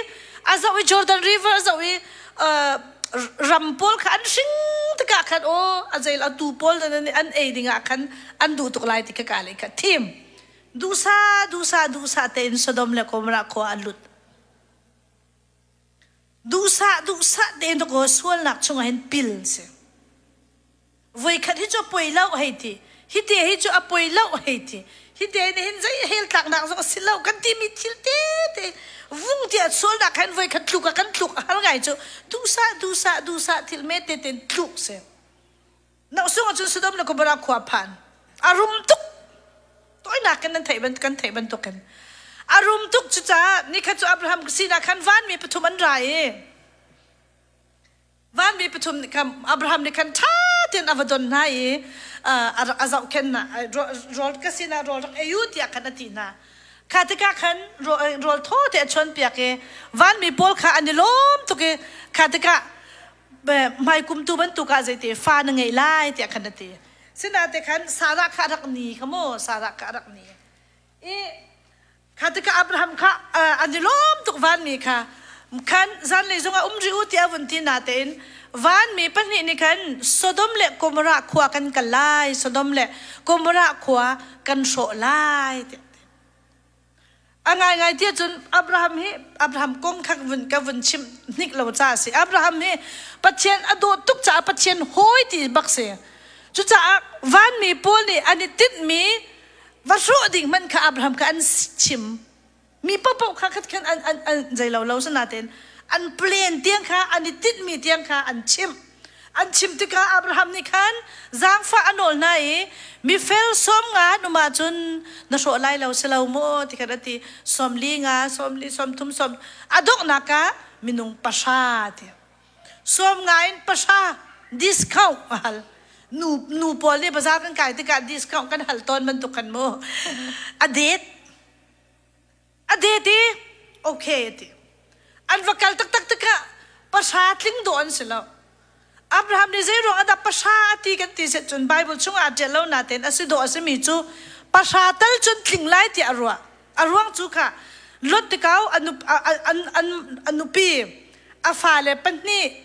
[SPEAKER 1] A zoh i Jordan River a zoh i ram pawl kha an hring tikah khan aw a zeil a tu pawl an ei ding ah khan an duh tuk lai ti kha ka le kha thim. Duhsa duhsa duhsa tein Sodom le Gomorrah khua an lut. Duhsah duhsah tein dakaw sualnak chungah hin pil si. Voikhat hi cu a poi lo hei ti. Hi te hi cu a poi lo hei ti. Hi te nih hin zei hel tlaknak zong a si lo kan timi thil te te vung tiah sualnak khan voikhat tluk ah kan tluk a har ngai cu duhsah duhsah duhsah thil me te ten tluk si. Nosung ahcun Sodom le Gomorrah khua phan. A rum tuk. Tawinak in nan theih ban kan theih bantukin. A rum tuk cucaah nikhat cu Abraham sinah khan vanmi pathum an ra i vanmi pathum nih khan Abraham nih khan ṭha tein a va don hna i a rak a zohkhenh hna rawl ka sinah rawl rak ei u tiah khan a ti hna. Kha tikah khan rawl thaw te a chuanpiak i vanmi pawl kha an i lawm tuk i kha tikah hmaikum tu bantuk ah zeiti fa na ngei lai tiah khan a ti. Sinate khan Sarah kha a rak ni kha mu Sarah kha a rak ni. I kha tikah Abraham kha an i lawm tuk vanmi kha khan zanlei zongah um rih u tiah a vun ti natein vanmi pahnih nih khan Sodom le Gomorrah khua kan kal lai Sodom le Gomorrah khua kan hrawh lai tiah A ngaingai ti ahcun Abraham hi Abraham kong kha vun ka vun chimh hnik lo caah a si. Abraham hi Pathian a dawt tuk caah Pathian hawi ti bak si. Cucaah vanmi pawl nih an i tinhmi va hrawh ding hmanh kha Abraham kha an chim. Mi paohpaoh kha khat khan an an an zei lo lo sinain an plan tiang kha an i tinhmi tiang kha an chimh. An chim tikah Abraham nih khan zaangfah a nawl hna i mifel 50 an um ahcun na hrawh lai lo si lo maw ti khan a ti. 40 nga, 40, 30, sawm a donghnak ah minung pahra ti. 50 in pahra discount a hal. Nu, nu pawl nih bazaar kan kai tikah discount kan hal tawn bantuk khan mu. A det. A det i okay a ti. An va kal taktak tikah pahra tling dawh an si lo. Abraham nih zei ruang ah dah pahra a ti kan ti set cun Bible chungah aa ṭial lo natein a si dawh a simi cu pahra tal cun tling lai tiah a ruah. A ruang cu kha Lot tikau a, an, an, a nupi a fale pahnih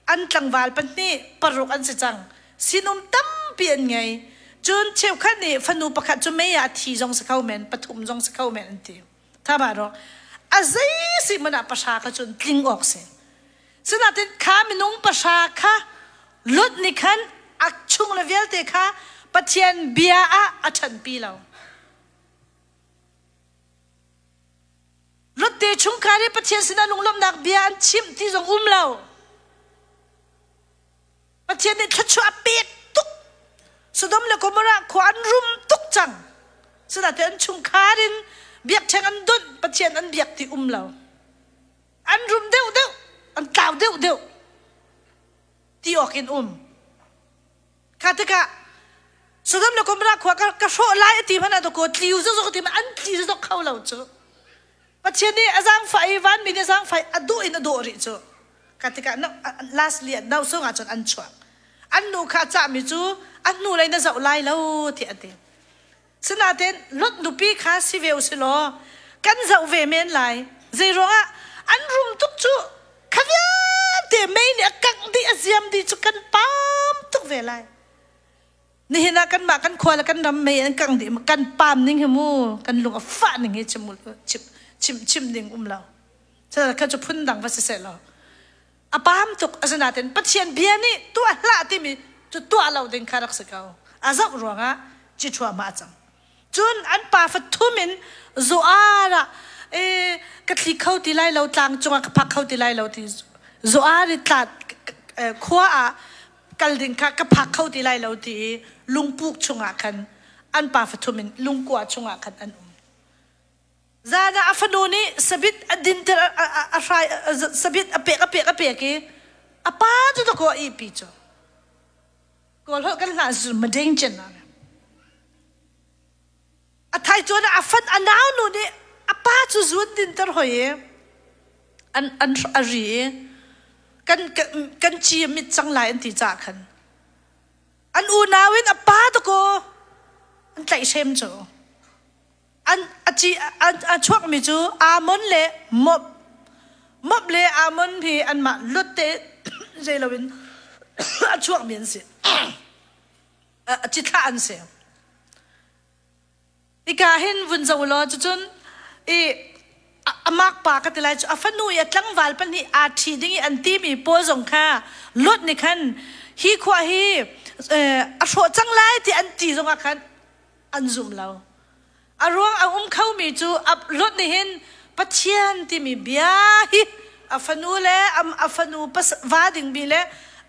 [SPEAKER 1] an tlangval pahnih paruk an si cang. Sinum tampi an ngei. Cun cheukhat nih fanu pakhat cu mei ah a thi zong si kho men, pathum zong si kho men an ti. Tha ro. A zei si hmanh ah pahra kha cun tling awk si. Sinain kha minung pahra kha Lot nih khan a chung le vialte kha Pathian bia ah a ṭhanpi lo. Lotte chungkhar i Pathian sinah lunglawmhnak bia an chimh ti zong um lo. Pathian nih thluachuah a pek tuk. Sodom le Gomorrah khua an rum tuk cang. Sinain an chungkhar in biakṭheng an donh, Pathian an biak ti um lo. An rum deuhdeuh, an tlau deuhdeuh ti awk in um. Kha tikah Sodom le Gomorrah khua ka, ka hrawh lai a ti hmanh ah dakaw tliu zokzok a ti hmanh an tli zokzok kho lo cu. Pathian nih a zaangfah i vanmi nih a zaangfah i a dawh in a dawh rih cu. Kha tikah lastly no sung ah cun an chuak. An nu kha a cahmi cu a hnu lei na zoh lai lo tiah a ti. Sinain Lot nupi kha si ve u si law kan zoh ve men lai. Zei ruangah an rum tuk cu kha vialte mei nih a kangh dih a ziam dih cu kan pam tuk ve lai. Nihin ah kanmah kan khua le kan ram mei an kangh dih kan pam ning hi mu kan lung a fah ning hi chim chim chim chim ding um lo. Kha cu phun dang va si seh law a pam tuk asinain Pathian bia nih tuah hlah timi cu tuah lo ding kha rak si ko. A zoh ruangah ci ṭhuahmah a cang. Cun an pa fathum in Zoar ah e ka thli kho ti lai lo tlang cungah ka phak kho ti lai lo ti Zoar i tla khua ah kal ding kha ka phak kho ti lai lo ti i lungpuk chungah khan an pa fathum in lungkua chungah khan an um. Zan ah a fanu nih sabit a dinter a hrai sabit a pek a pek a pek i a pa cu dakaw a ihpi cu. Kawl holh kan hlah zu mading chen na. A thai chuan a fan a nau nu nih a pa cu zun dinter hoi i an an a ri i kan kan chi a mit cang lai an ti ca khan an unau in a pa dakaw an tlaihhrem cu. An a ci a chuakmi cu Ammon le Moab. Moab le Ammon hi anmah lut te zei loin a chuakmi an si. A cithlah an si. Hika hin vun zoh law cucun i amak pa ka ti lai cu a fanu i a tlangval pahnih aa ṭhi ding i an timi pawl zong kha Lot nih khan hi khua hi a hrawh cang lai ti an ti zongah khan an zum lo. A ruang a um khomi cu Lot nih hin Pathian timi bia hi a fanu le a fanu va dingmi le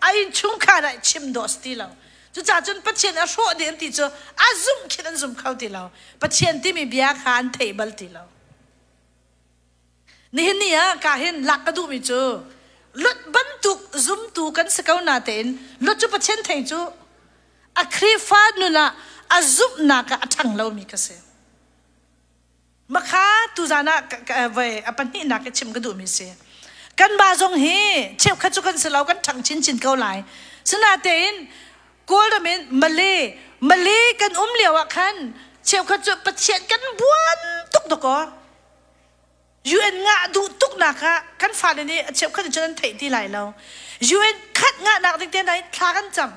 [SPEAKER 1] a innchungkhar ah chim dawh si ti lo. Cucaah cun Pathian a hrawh dih an ti cu a zumh khin an zum kho ti lo. Pathian timi bia kha an thei bal ti lo. Nihin ni ah ka hin lak ka duhmi cu Lot bantuk zumtu kan si ko na tein Lot cu Pathian thei cu a Khrihfa nun ah a zumhnak ah a ṭhang lomi ka si. Makha tuzan ah voi a pahnihnak i chim ka duhmi si. Kan ba zong hi cheukhat cu kan si lo kan ṭhang chinchin ko lai. Sinatein Kawlram in Malay Malay kan um lio ah khan cheukhat cu Pathian kan buan tuk dakaw. UN ngah duh tuknak ah kan fale nih a cheukhat cun an theih ti lai lo. UN khat ngahnak ding te hna in thla kan cam.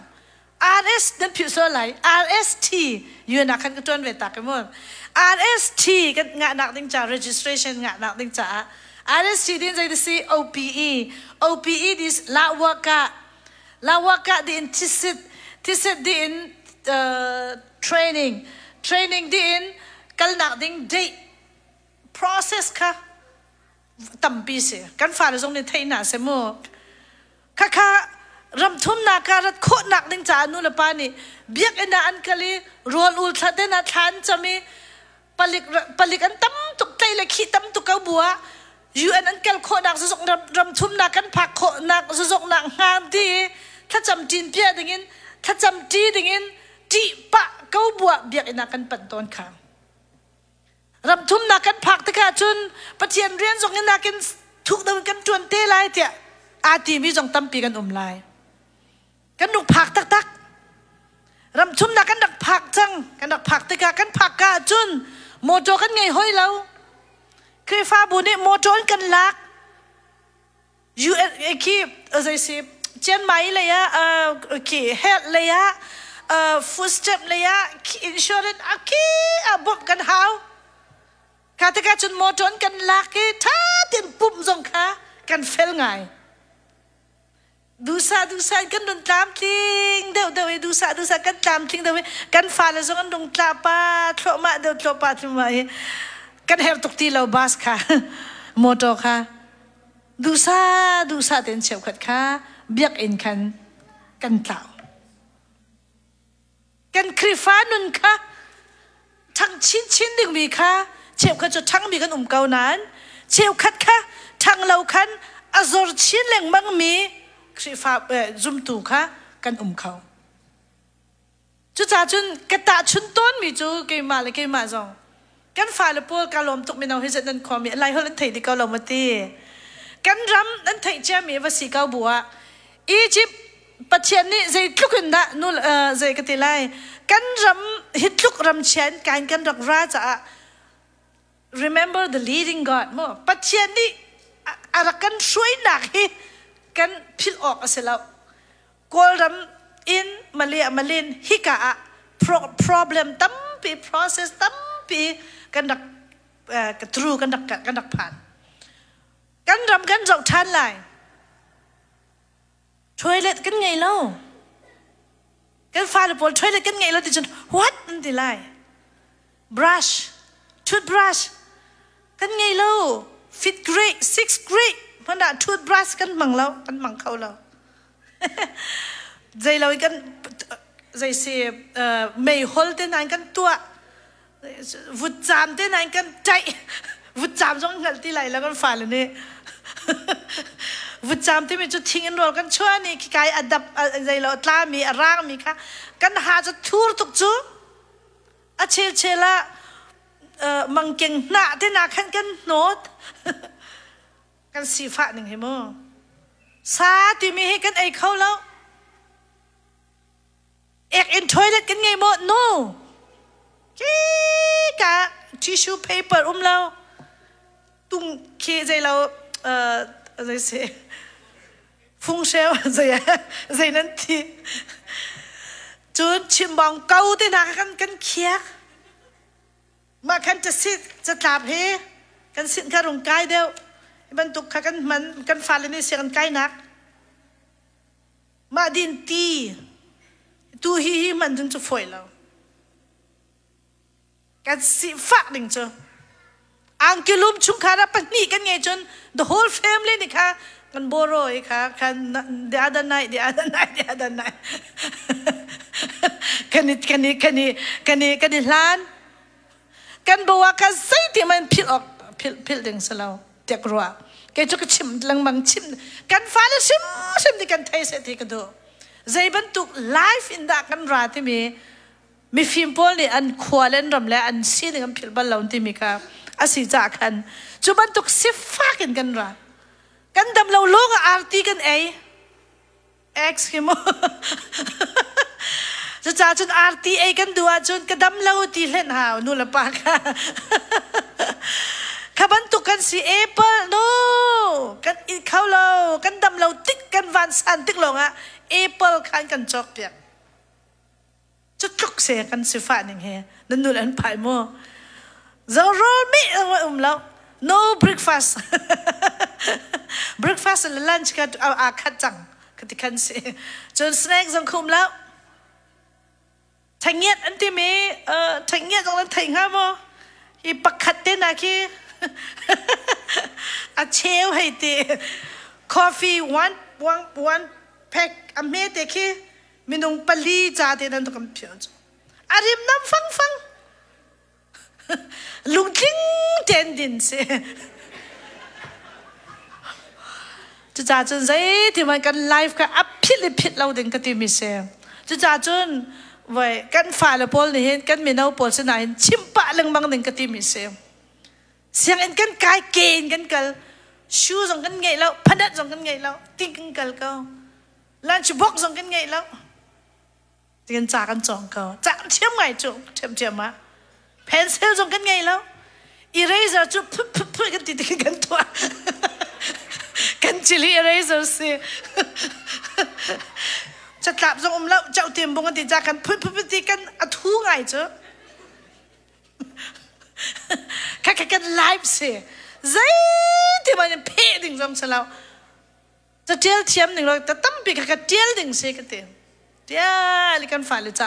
[SPEAKER 1] RS nan philh sual lai. RST UN ah khan ka ṭuan ve tak i mu. RST kan ngahnak ding ca registration ngahnak ding caah RST din zei si OPE OPE this la waka la waka din thisit thisit din training training din kalnak ding date process kha tampi si kan fale zong nih thei hna seh mu khakha ramthumnak ah rat khawhnak ding caah nu le pa nih biakinn ah an kal i rawl ul thla ten ah thla an cam i palik palik an tam tuk tlei le khi tam tuk ko bu ah UN an kal khawhnak zuzuk ramthumnak kan phak khawhnak zuzuknak hnga ti thlacam ṭin pia dingin thlacam ṭi dingin ṭih pah ko buah biakinn ah kan panh tawn kha Ramthumnak kan phak tikah cun Pathian rian zong in nakin thuk deuh in kan ṭuan te lai tiah aa timi zong tampi kan um lai. Kan rak phak taktak. Ramthumnak kan rak phak cang. Kan rak phak tikah kan phak ka ahcun motor kan ngei hoi lo. Khrihfabu nih motor in kan lak. UN khi zei si Chiang Mai lei ah khi health lei ah food stamp lei ah insurance a khi a bawmh kan hau kha tikah cun motor kan lak i tha tein pumh zong kha kan fel ngai dusa dusa in kan run tlamtling deuh deuh i dusa dusa kan tlamtling deuh i kan fale zong an rung tla pa thluahmah deuh thluahpah thluahmah i kan her tuk ti lo bus kha motor kha Duhsah duhsah tein cheukhat kha biakinn khan kan tlau. Kan Khrihfa nun kha ṭhang chinchin dingmi kha cheukhat cu ṭhangmi kan um ko nain cheukhat kha ṭhang lo khan a zor chin lengmangmi Khrihfa zumtu kha kan um kho. Cucaah cun ka tahchun tawnmi cu keimah le keimah zong kan fale pawl ka lawm tuk mino hi zat nan khuami lai holh an thei dih ko lo ma ti kan ram an theih ciami va si ko bu ah Egypt Pathian nih zeitluk in dah nu zei ka ti lai kan ram hi tluk ram chia in kain kan rak ra caah remember the leading God mu Pathian nih a rak kan hruainak hi kan philh awk a si lo Kawlram in Malay Malin hika ah problem tampi process tampi kan rak through kan rak kan rak phan kan ram kan zoh ṭhan lai toilet kan ngei lo kan fale pawl toilet kan ngei lo ti cun what an ti lai brush toothbrush kan ngei lo fifth grade sixth grade hmanh ah toothbrush kan hmang lo kan hmang kho lo zei lo kan zei si meihol te nain kan tuah vutcaam te nain kan ṭaih vutcaam zong hngalh ti lai lo kan fale nih vutcaam timi cu thing in rawl kan chuan i khikai a dap zei lo a tlami a rangmi kha kan ha cu thur tuk cu a chelchel ah mangkeng hnah te na khan kan hnawt kan sifah ning hi mu sa timi hi kan ei kho lo ek in toilet kan ngei maw no ki ka tissue paper um lo tung khi zei lo. Zei si? Funghreu zei zei nan ti. Cun chimbawng ko te hna kha kan khiak. Mah khan casit catlap hi kan sin kha rung kai deuh. Hi bantuk kha kan hman kan fale nih sianginn kainak. Mah din ti tu hi hi hman ding cu fawi lo. Kan sifah ding cu angkilum chungkhar ah pahnih kan ngei cun the whole family nih kha kan borrow i kha kan the other night the other night the other night kan i kan i kan i kan i kan i hlan kan bo ah kha zeiti man philh awk philh philh ding si lo tiak rua kei cu ka chim lengmang chim kan fale hrim hrim ti kan thei seh ti ka duh zei bantuk life in dah kan ra timi mifim pawl nih an khua le an ram le an sining an philh bal lo timi kha a si caah khan cu bantuk sifak in kan ra kan dam lo lawng ah arti kan ei ex khi mu cucaah cun arti ei kan duh ahcun ka dam lo ti hlen hau nu le pa kha kha bantuk kan si apple no kan i kho lo kan dam lo tik kan van san tik lawng ah apple khan kan cawk piak Cu tluk se kan sifah ning he nan nul an phai mu. Zo rawl mi um lo. No breakfast. Breakfast le lunch ka a khat cang. Ka ti khan si. Cun snack zong khum lo. Thangiat an ti mi thangiat zong nan thei hnga maw? Hi pakhat te na khi a cheu hei ti. Coffee one one one pack a hme te khi minung pali ca te nan kan phial cu a rim nam fangfang lungtling ten din si cucaah cun zeiti man kan life kha a phit le phit lo ding ka ti mi si cucaah cun voi kan fale pawl nih hin kan mino pawl sinah hin chim pah lengmang ding ka ti mi si sianginn kan kai ke in kan kal shoe zong kan ngei lo phanat zong kan ngei lo ting kan kal ko Lunch box zong kan ngei lo. Kan ca kan cawng ko. Ca kan thiam ngai cu thiam thiam ah. Pencil zong kan ngei lo. Eraser cu phu phu phu kan ti ti kan tuah. Kan chili eraser si. Catlap zong um lo, chau tiam bung an ti ca kan phu phu ti kan a thu ngai cu. Kha kha kan life si. Zei ti man phe ding zong si lo. Catial thiam ning lo ta tampi kha ka tial ding si ka ti. Tial kan fale ca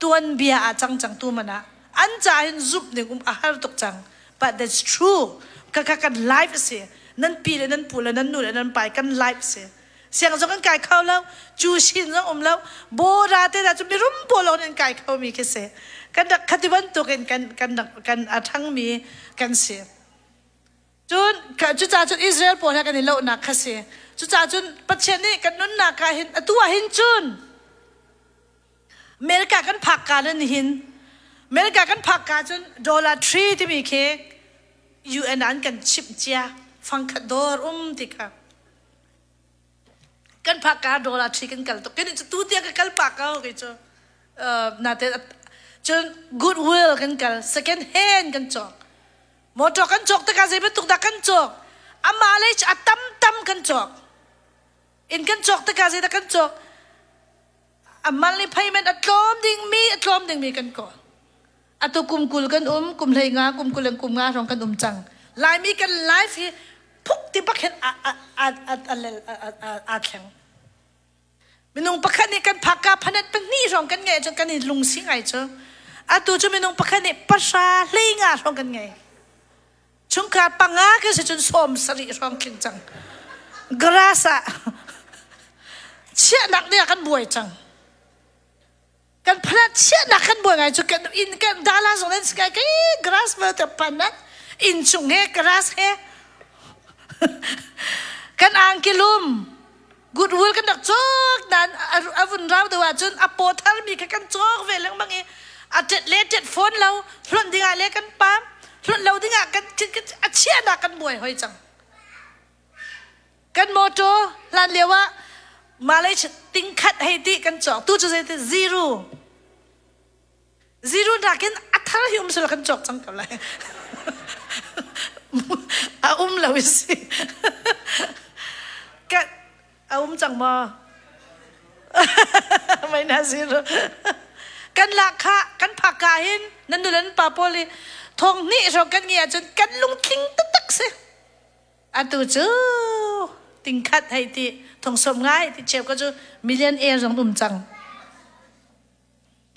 [SPEAKER 1] tuanbia ah cang cang tu mana an ca hin zumh ding um a har tuk cang. But that's true. Ka ka kan life si. Nan pi le nan pu le nan nu le nan pai kan life si. Siang zong kan kai kho lo, cu shin zong um lo, bora te da cu mirum polo in kai kho mi khi si. Kan rak khati bantuk in kan kan kan a thang mi kan si. Cun cucaah cun Israel pawl he kan i lohnak kha si. Cucaah cun Pathian nih kan nunnak ah hin atu ah hin cun America kan phak ka le nihin America kan phak ka cun dollar tree timi khi UN an kan chimh cia fangkhat dawr um ti kha kan phak ka dollar tree kan kal tuk kan cu tu tiang ka kal pa ko kei cu nate cun goodwill kan kal second hand kan cawk Motor kan cawk tikah zei bantuk dah kan cawk? A mileage a tam tam kan cawk. Inn kan cawk tikah zeidah kan cawk? A monthly payment a tlawm dingmi a tlawm dingmi kan kawl. Atu kum 20 kan um, kum 15, kum 20 le kum nga hrawng kan um cang. Laimi kan life hi phuk ti bak hin a a a a a a thleng. Minung pakhat nih kan phakka phanet pahnih hrawng kan ngeih ahcun kan i lungsi ngai cu. Atu cu minung pakhat nih pahra hleinga hrawng kan ngei. Chungkhar panga kan si cun 70 hrawng tling cang. Grass ah chiahnak ding ah kan buai cang. Kan phanet chiahnak kan buai ngai cu kan inn kan dala zong nan si kai kai grass ma te panat inn chung he grass he kan angkilum goodwill kan rak cawk nan a vun rau deuh ahcun a paw tharmi kha kan cawk ve lengmang i a tet le tet fawn lo hlonh dingah le kan pam hlonh lo dingah kan a chiahnak kan buai hoi cang kan motor hlan lio ah mileage tingkhat hei ti kan cawk tu cu zei ti zero Zero nakin a thar hi um sel kan cawk cang ko lai. A um lo i si. A um cang maw? Minus zero. Kan lak kha kan phak ka hin nan nu le nan pa pawl i thong hnih hrawng kan ngeih ahcun kan lungtling taktak si. Atu cu tingkhat hei ti thong som ngai ti cheu ka cu million air zong um cang.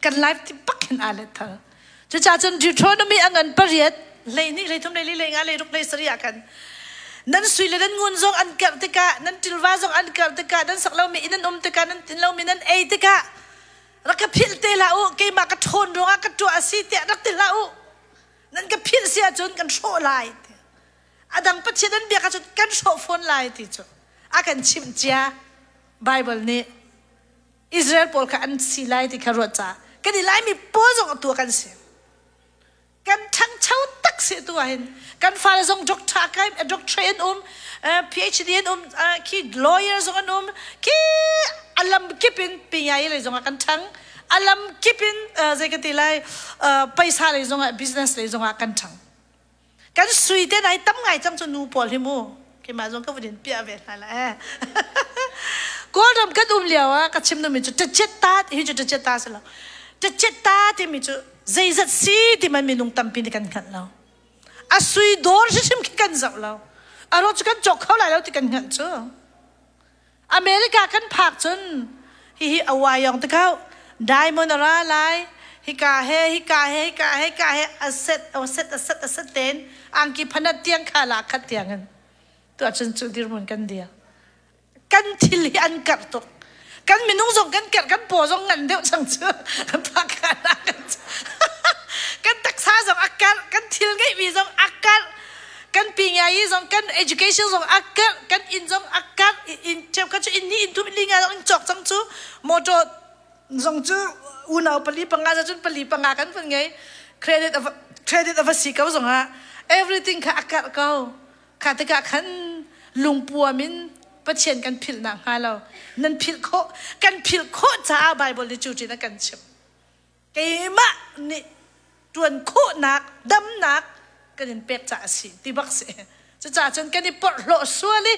[SPEAKER 1] Kan life ti bak hin aa let thal. Cucaah cun Deuteronomy a ngan pariat 12 13 14 15 16 17 ah khan nan sui le nan ngun zong an karh tikah nan ṭilva zong an karh tikah nan sak lomi inn an um tikah nan tin lomi nan ei tikah rak ka philh te hlah u keimah ka ṭhawn ruangah ka tuah a si tiah rak ti hlah u nan ka philh si ahcun kan hrawh lai ti a dang pathian an biak ahcun kan hrawh fawn lai ti cu a kan chimh cia Bible nih Israel pawl kha an si lai ti kha ruat caah kan i Laimi pawl zong atu ah kan si. Kan ṭhangcho tak si tu ah hin kan fale zong doctor kai doctor an um PhD an um khi lawyer zong an um khi alam kip in pinyai lei zong ah kan ṭhang alam kip in zei ka ti lai paisa lei zong ah business lei zong ah kan ṭhang. Kan sui te nai tam ngai cang cu nu pawl hi mu. Keimah zong ka vun in piah ve hna la eh. Kawlram kan um lio ah ka chim numi cu tachet ta hi cu tachet ta si lo. Tachet ta timi cu zeizat si ti man minung tampi nih kan hngalh lo. A sui dawr hrimhrim khi kan zoh lo. A ro cu kan cawk kho lai lo ti kan hngalh cu. America kan phak cun hihi a uai te kau diamond a ra lai hika he hika he hika he hika he a set a set a set a set ten angki phanat tiang kha la khat tiang in tu ahcun cu dirhmun kan dir kan thil hi an karh tuk kan minung zong kan kerh kan paw zong ngan deuh cang cu kan phak kan taksa zong a karh kan thil ngeihmi zong a karh kan pingai zong kan education zong a karh kan inn zong a karh inn cheukhat cu inn ni inn thum li nga zong in cawk cang cu motor zong cu unau pali panga za cun pali panga kan vun ngei credit of credit of a si ko zong ah everything kha a karh ko kha tikah khan lungpuam in Pathian kan philh nak hnga lo nan philh khawh kan philh khawh caah Bible nih cu tin a kan chimh keimah nih ṭuan khawhnak damnak kan in pek caah a si ti bak si cucaah cun kan i porhlawh sual i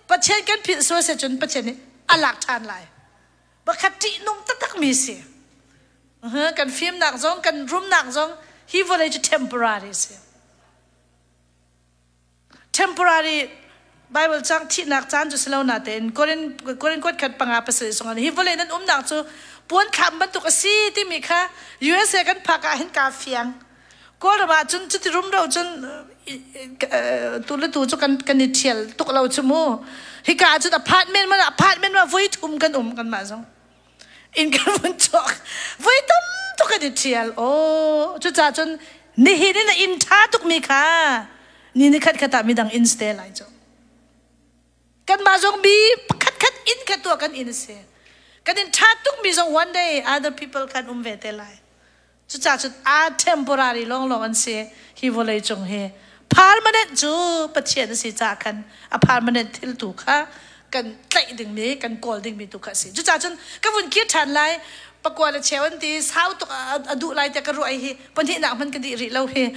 [SPEAKER 1] Pathian kan philh sual si cun Pathian nih a lak ṭhan lai pakhat ṭihnung taktak mi si kan fimnak zong kan rumnak zong hi vawlei cu temporary si Temporary Bible cang thihnak caan cu si lo natein Korin Korin kuat khat panga pasarih sungah hi vawlei nan umnak cu puan thlam bantuk a si timi kha USA kan phak ah hin kaa fiang. Kawlram ah cun cuti rumro cun tu le tu cu kan kan i ṭhial tuk lo cu mu. Hika ah cun apartment man apartment ma voi thum kan um kanmah zong. Inn kan vun chuak voi tam tuk kan i ṭhial. Aw cucaah cun nihin in a inn ṭha tukmi kha ni ni khat khat ah midang inn si te lai cu. Kanmah zong mi pakhat khat inn kha tuah kan inn a si. Kan inn ṭha tukmi zong one day other people khan um ve te lai. Cucaah cun a temporary lawnglawng an si hi vawlei cung hi. Permanent cu Pathian a si caah khan a permanent thil tu kha kan tlaih dingmi, kan kawl dingmi tu kha a si. Cucaah cun ka vun kir ṭhan lai. Pakua le cheu an ti sau tuk a duh lai tiah ka ruah hi pahnihnak hmanh ka dih rih lo hi.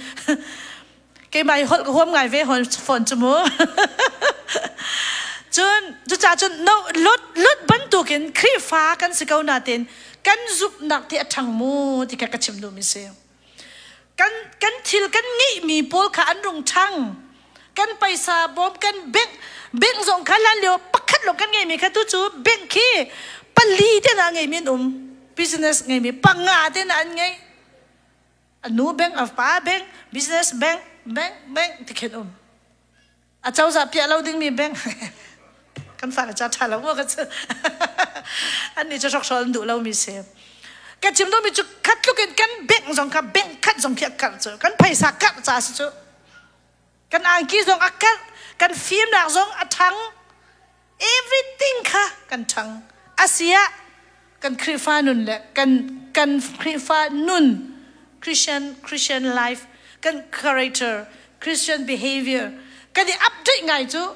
[SPEAKER 1] Keimah hi holh ka huam ngai ve fawn cu mu. Cun cucaah cun no lut lut bantukin Khrihfa kan si ko nain kan zumhnak ti a ṭhang mu ti kha ka chim duhmi si. Kan kan thil kan ngeihmi pawl kha an rung ṭhang. Kan paisa bawm kan bank bank zong kha hlan lio pakhat lawng kan ngeihmi kha tu cu bank khi pali te na ngeimi an um. Business ngeimi panga te na an ngei. A nu bank, a pa bank, business bank, bank, bank ti khin um. A cozah piah lo dingmi bank. Kan fale ca ṭha lo maw ka cu. An nih cu hrokhrawl an duh lomi si. Ka chim duhmi cu khat tluk in kan bank zong kha bank khat zong khi a karh cu. Kan phaisa karh ca si cu. Kan angki zong a karh, kan fimnak zong a ṭhang. Everything kha kan ṭhang. Asiah kan Khrihfa nun le kan kan Khrihfa nun Christian Christian life kan character Christian behavior kan i update ngai cu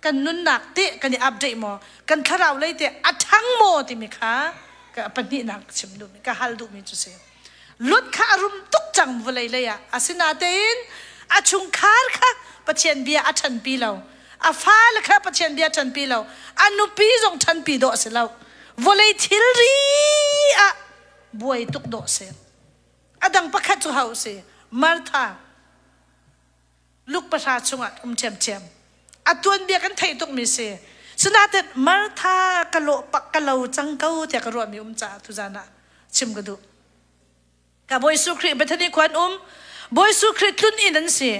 [SPEAKER 1] kan nunnak te kan i update maw kan thlarau lei te a ṭhang maw timi kha ka pahnihnak chim duhmi ka hal duhmi cu si Lot kha a rum tuk cang vawlei lei ah asinatein a chungkhar kha Pathian bia a ṭhanpi lo. A fale kha Pathian bia ṭanpi lo. A nupi zong ṭanpi dawh si lo. Vawlei thilri ah buai tuk dawh si. A dang pakhat cu ho si? Martha. Luke pahra chungah um ṭhiamṭhiam. A tuanbia kan theih tukmi si. Sinain Martha ka lawh pak ka lo cang ko tiah ka ruahmi um caah tuzan ah chim ka duh. Ka Bawi Jesuh Khrih Bethany khua an um. Bawi Jesuh Khrih tlun inn an si.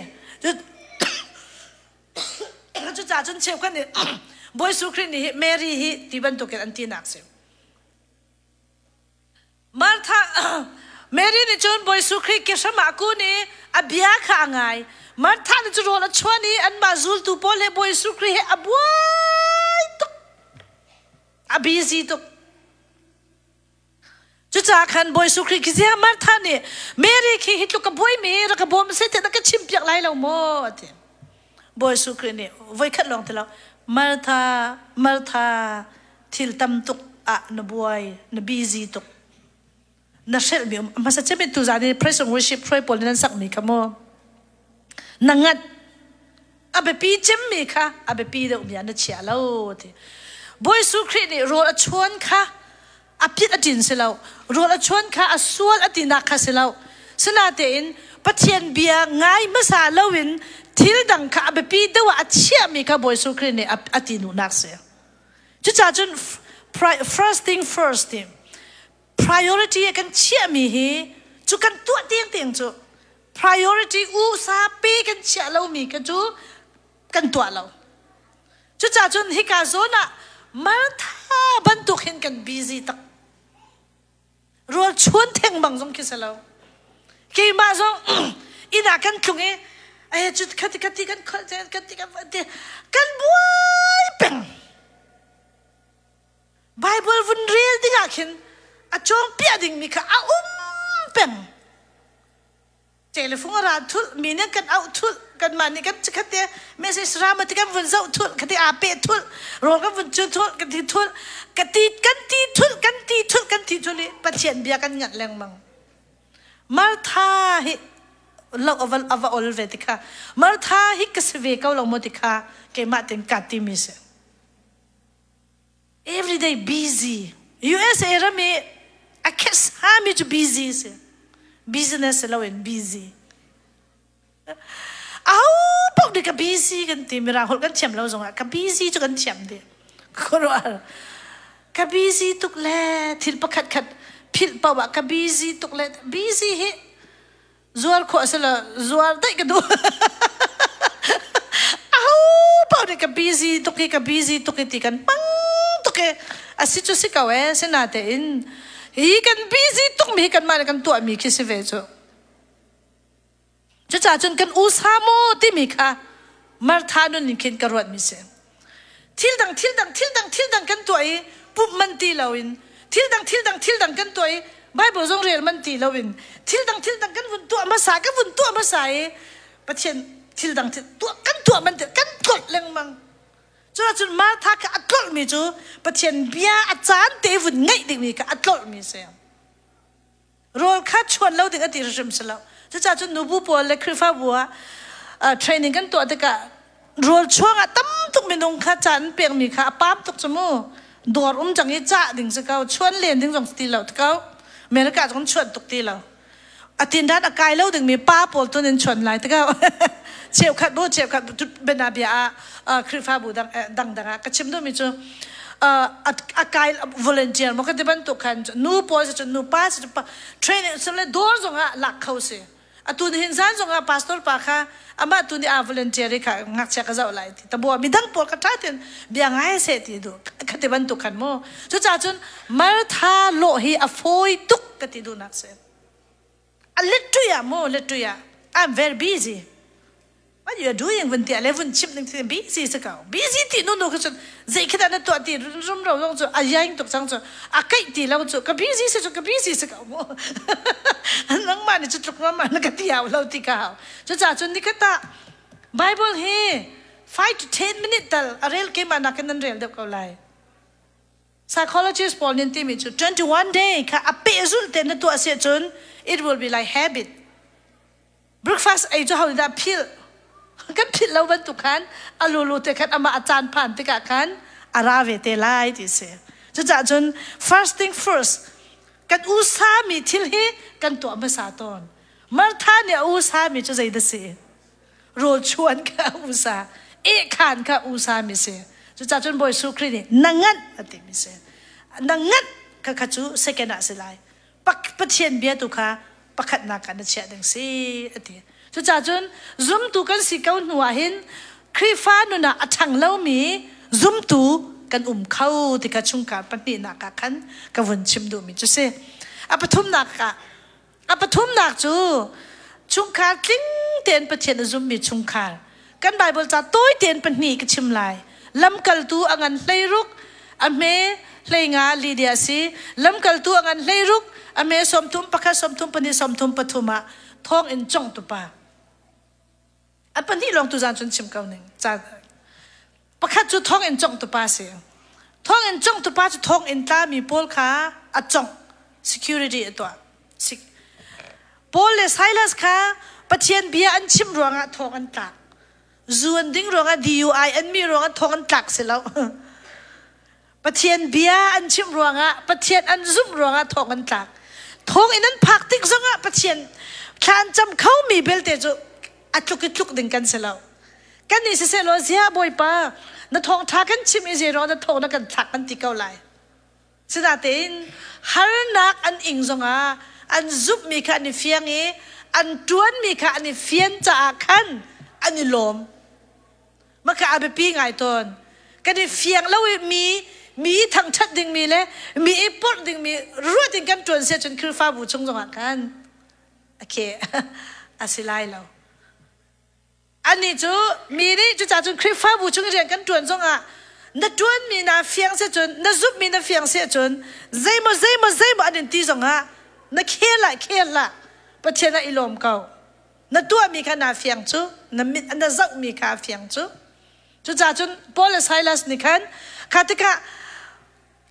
[SPEAKER 1] Cucaah cun cheukhat nih Bawi Jesuh Khrih nih hi Mary hi ti bantukin an tinak si. Martha Mary nih cun Bawi Jesuh Khrih ke hram ah a kun i a bia kha a ngai. Martha nih cun rawl a chuan i anmah zultu pawl he Bawi Jesuh Khrih he a buai tuk. A busy tuk. Cucaah khan Bawi Jesuh Khrih khi ziah Martha nih Mary khi hi tluk ka buaimi rak ka bawm seh tiah na ka chimpiak lai lo maw a ti. Bawi Jesuh Khrih nih voikhat lawng ti lo Martha Martha thil tam tuk ah na buai na busy tuk na hrelhmi um hmasa cem in tuzaan i praise and worship hruai pawl nih nan sakmi kha mu na ngat a biapi cemmi kha a biapi deuhmi ah na chia lo ti Bawi Jesuh Khrih nih rawl a chuan kha a pit a ṭin si lo rawl a chuan kha a sual a tinak kha si lo sinatein Pathian bia ngai hmasa loin thil dang kha a biapi deuh ah a chiahmi kha Bawi Jesuh Khrih nih a ti duhnak si cucaah cun first thing first ti priority a kan chiahmi hi cu kan tuah tiangtiang cu priority usa pe kan chiah lomi kha cu kan tuah lo. Cucaah cun hika zawn ah Martha bantuk hin kan busy tak. Rawl chuan theng bang zong khi si lo. Keimah zong inn ah kan tlung i ai cu khati khati kan kholh kan ti kan ti kan buai peng. Bible vun rel dingah khin a cawng piah dingmi kha a um peng. Telefung a ra thulh mi nih kan auh thulh kanmah nih kan khat te message ra ma ti kan vun zoh thulh khati aa peh thulh rawl kan vun cu thulh kan ti thulh ka ti kan ti thulh kan ti thulh kan ti thulh i Pathian bia kan nganh lengmang Martha hi lo ava ava ol ve ti kha Martha hi ka si ve ko lo maw ti kha keimah ten ka ti mi si Everyday busy. USA ram i a khesami cu busy si. Business si loin busy. Aho paoh nih ka busy kan ti. Mirang holh kan thiam lo zongah ka busy cu kan thiam dih. Khuaruahhar. Ka busy tuk le thil pakhat khat philh paoh ah ka busy tuk le busy hi zuar khawh a si lo zuar daih ka duh aho paoh nih ka busy tuk hi ka busy tuk hi ti kan hmang tuk i a si cu si ko ee sinatein hi kan busy tuk mi hi kanmah nih kan tuahmi khi si ve cu cucaah cun kan usa maw timi kha Martha nun in khin ka ruatmi si Thil dang thil dang thil dang thil dang kan tuah i pumh man ti loin thil dang thil dang thil dang kan tuah i Bible zong rel man ti loin thil dang thil dang kan vun tuah hmasa kan vun tuah hmasa i Pathian thil dang thil tuah kan tuah man ti kan tlolh lengmang. Cuahcun Martha kha a tlolhmi cu Pathian bia a caan te vun ngaih dingmi kha a tlolhmi a si. Rawl kha chuan lo ding a ti hrim si lo. Cucaah cun nubu pawl le Khrihfabu ah training kan tuah tikah rawl chuang ah tam tuk minung kha ca an pekmi kha a pam tuk cu mu. Dawr um cang i cah ding si ko, chuan len ding zong ti lo ti ko. America zong chuan tuk ti lo. A tin dan a kai lo dingmi pa pawl tun in chuan lai ti ko. Cheukhat bu cheukhat bianabia ah Khrihfabu dang dang ah ka chim duhmi cu a kai volunteer maw ka ti bantuk khan nu pawl si cun nu pa si cun training sile dawr zong ah lak kho si atu ni hin zan zong ah pastor pa kha amah tu nih a volunteer i kha ngakchia ka zoh lai ti tabua midang pawl ka ṭha tin bia ngai seh ti du ka ti bantuk khan mu cucaah cun Martha lawh hi a fawi tuk ka ti duhnak si a lettuya mu lettuya I'm very busy What you are doing vun tiah le vun chimh ding ti busy si ko. Busy ti nu nu kha cun zei khi dah na tuah ti rumro zong cu a yaing tuk cang cu a keih ti lo cu ka busy si cu ka busy si ko mu. Nangmah nih cu tluk mama na ka ti hau lo ti ka hau. Cucaah cun nikhat ah Bible hi 5 to 10 minute tal a rel keimah nakin nan rel deuh ko lai. Psychologist pawl nih timi cu 21 day kha a pehzulh te na tuah si ahcun it will be like habit. Breakfast ei cu ho dah philh? Kan philh lo bantuk khan a lulu te khan amah a caan phan tikah khan a ra ve te lai ti si. Cucaah cun first thing first, kan usa mi thil hi kan tuah hmasa tawn. Martha nih a usa mi cu zeidah si? Rawl chuan kha a usa, eh khan kha usa mi si. Cucaah cun Bawi Jesuh Khrih nih na nganh a ti mi si. Na nganh kha kha cu second ah si lai. Pathian bia tu kha pakhatnak ah na chiah ding si a ti. Cucaah cun zumtu kan si ko hnu ah hin Khrihfa nun ah a ṭhang lomi zumtu kan um kho ti kha chungkhar pahnihnak ah khan ka vun chim duhmi cu si. A pathumnak ah a pathumnak cu chungkhar tling tein Pathian a zummi chungkhar. Kan Bible ca tawi tein pahnih ka chim lai. Lamkaltu a ngan 16, a hme 15 Lydia a si. Lamkaltu a ngan 16, a hme 31, 32, 33 ah thawng in congtu pa. A pahnih lawng tu zan cun chim ko ning. Pakhat cu thawng in congtu pa si. Thawng in congtu pa cu thawng in tlami pawl kha a congh. Security a tuah. Paul le Silas kha Pathian bia an chim ruangah thawng an tlak. Zu an ding ruangah DUI an mi ruangah thawng an tlak si lo. Pathian bia an chim ruangah, Pathian an zumh ruangah thawng an tlak. Thawng in an phak tik zongah Pathian thla an cam khomi belte cu a tluk i tluk ding kan si lo. Kan nih siseh law zia Bawipa na thawngṭha kan chim i zei na thawng na kan thlak kan ti ko lai. Sinain harnak an ing zongah an zumhmi kha an i fiang i an ṭuanmi kha an i fian caah khan an i lawm. Maka a biapi ngai tawn. Kan i fiang lo i mi mi i thangṭhat dingmi le mi i porh dingmi ruat in kan ṭuan si ahcun Khrihfabu chung zongah khan okay a si lai lo. Anih cu mi nih cucaah cun Khrihfabu chung i rian kan ṭuan zongah na ṭuanmi naa fiang si cun na zumhmi na fiang si ahcun zeimaw zeimaw zeimaw an in ti zongah na khel ah khel hlah, Pathian ah i lawm ko. Na tuahmi kha naa fiang cu, na mit na zohmi kha a fiang cu. Cucaah cun Paul le Silas nih khan kha tikah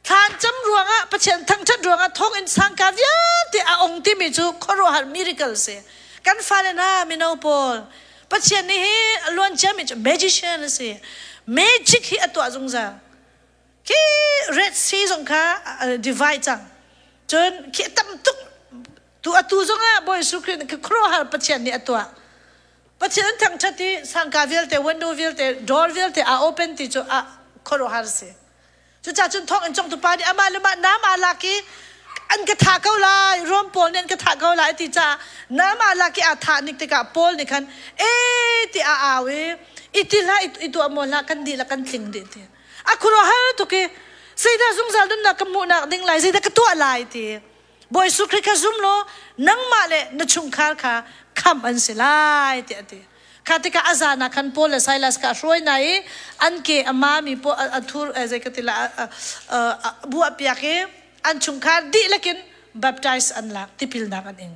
[SPEAKER 1] Thlancam ruangah Pathian thangṭhat ruangah thawnginn sangka vialte a ong timi cu khuaruahhar miracle si. Kan fale hna mino pawl Pathian nih hi a luanciami cu magician a si. Magic hi a tuah zungzal. Khi Red Sea zong kha divide cang. Cun khi tam tuk tu atu zongah Bawi Jesuh Khrih nih khuaruahhar Pathian nih a tuah. Pathian an thangṭhat i sangka vialte, window vialte, door vialte a open ti cu a khuaruahhar si. Cucaah cun thawnginn congtu pa nih amah le mah nam aa lak i an ka thah ko lai, Rom pawl nih an ka thah ko lai a ti caah nam aa lak i aa thah nik tikah Paul nih khan ee ti a au i i ti hlah i tuah maw hlah kan dihlak kan tling dih ti. A khuaruahhar tuk i zeidah zungzal nunnak ka hmuhnak ding lai, zeidah ka tuah lai ti. Bawi Jesuh Khrih kha zum law nangmah le na chungkhar kha khamh an si lai tiah a ti. Kha tikah a zan ah khan Paul le Silas kha a hruai hna i an ke a mami pawl a thur zei ka ti la buah piak i an chungkhar dihlak in baptize an lak tipilnak an ing.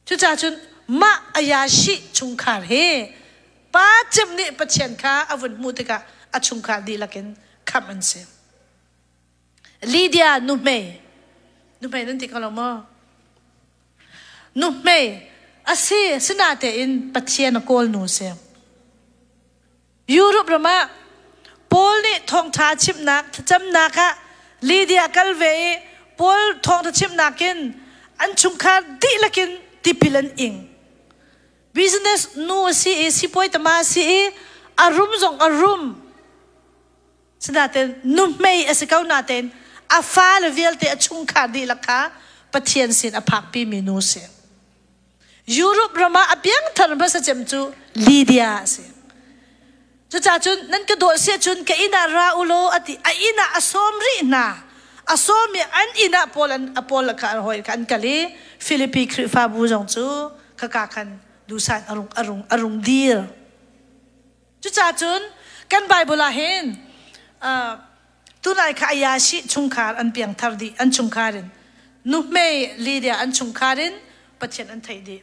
[SPEAKER 1] Cucaah cun mah Ayashi chungkhar hi pa cem nih Pathian kha a vun hmuh tikah a chungkhar dihlak in khamh an si. Lydia nuhmei nuhmei nan ti ko lo maw? Nuhmei a si sinatein Pathian a kawl nu si. Europe ram ah Paul nih thawngṭha chimnak thlacamnak ah Lydia kal ve i Paul thawngṭha chimnak in an chungkhar dihlak in tipil an ing. Business nu a si i sipuai tama a si i a rum zong a rum. Sinain nuhmei a si ko natein a fale vialte a chungkhar dihlak kha Pathian sin a phakpimi nu a si. Europe ram ah a piangthar hmasa cem cu Lydia a si. Cucaah cun nan ka dawt si ahcun ka inn ah ra u law a ti. A inn ah a sawm rih hna. A sawm i an inn ah Paul an a Paul kha an hawi kha an kal i Filipi Khrihfabu zong cu khaka khan duhsah in a rung a rung a rung dir. Cucaah cun kan Bible ah hin tunai kha Ayashi chungkhar an piangthar dih an chungkhar in nuhmei Lydia an chungkhar in Pathian an theih dih.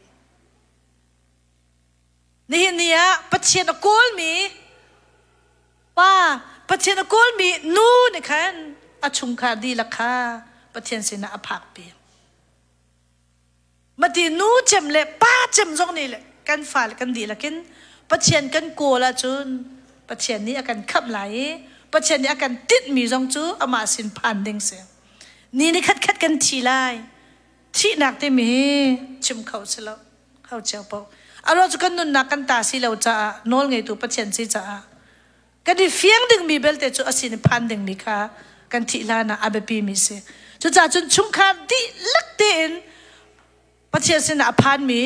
[SPEAKER 1] Nihin ni ah Pathian a kawlmi pa Pathian a kawlmi nu nih khan a chungkhar dihlak kha Pathian sinah a phakpi. Mati nu cem le pa cem zong nih le kan fale kan dihlak in. Pathian kan kawl ahcun Pathian nih a kan khamh lai i Pathian nih a kan tinhmi zong cu amah sin phan ding si. Ni ni khat khat kan thi lai. Thihnak timi hi chim kho si lo. Ho cio paoh. A ruang cu kan nunnak kan ta si lo caah nawl ngeitu Pathian si caah kan i fiang dingmi belte cu a sin i phan dingmi kha kan thih hlan ah a biapimi si. Cucaah cun chungkhar dihlak tein Pathian sinah a phanmi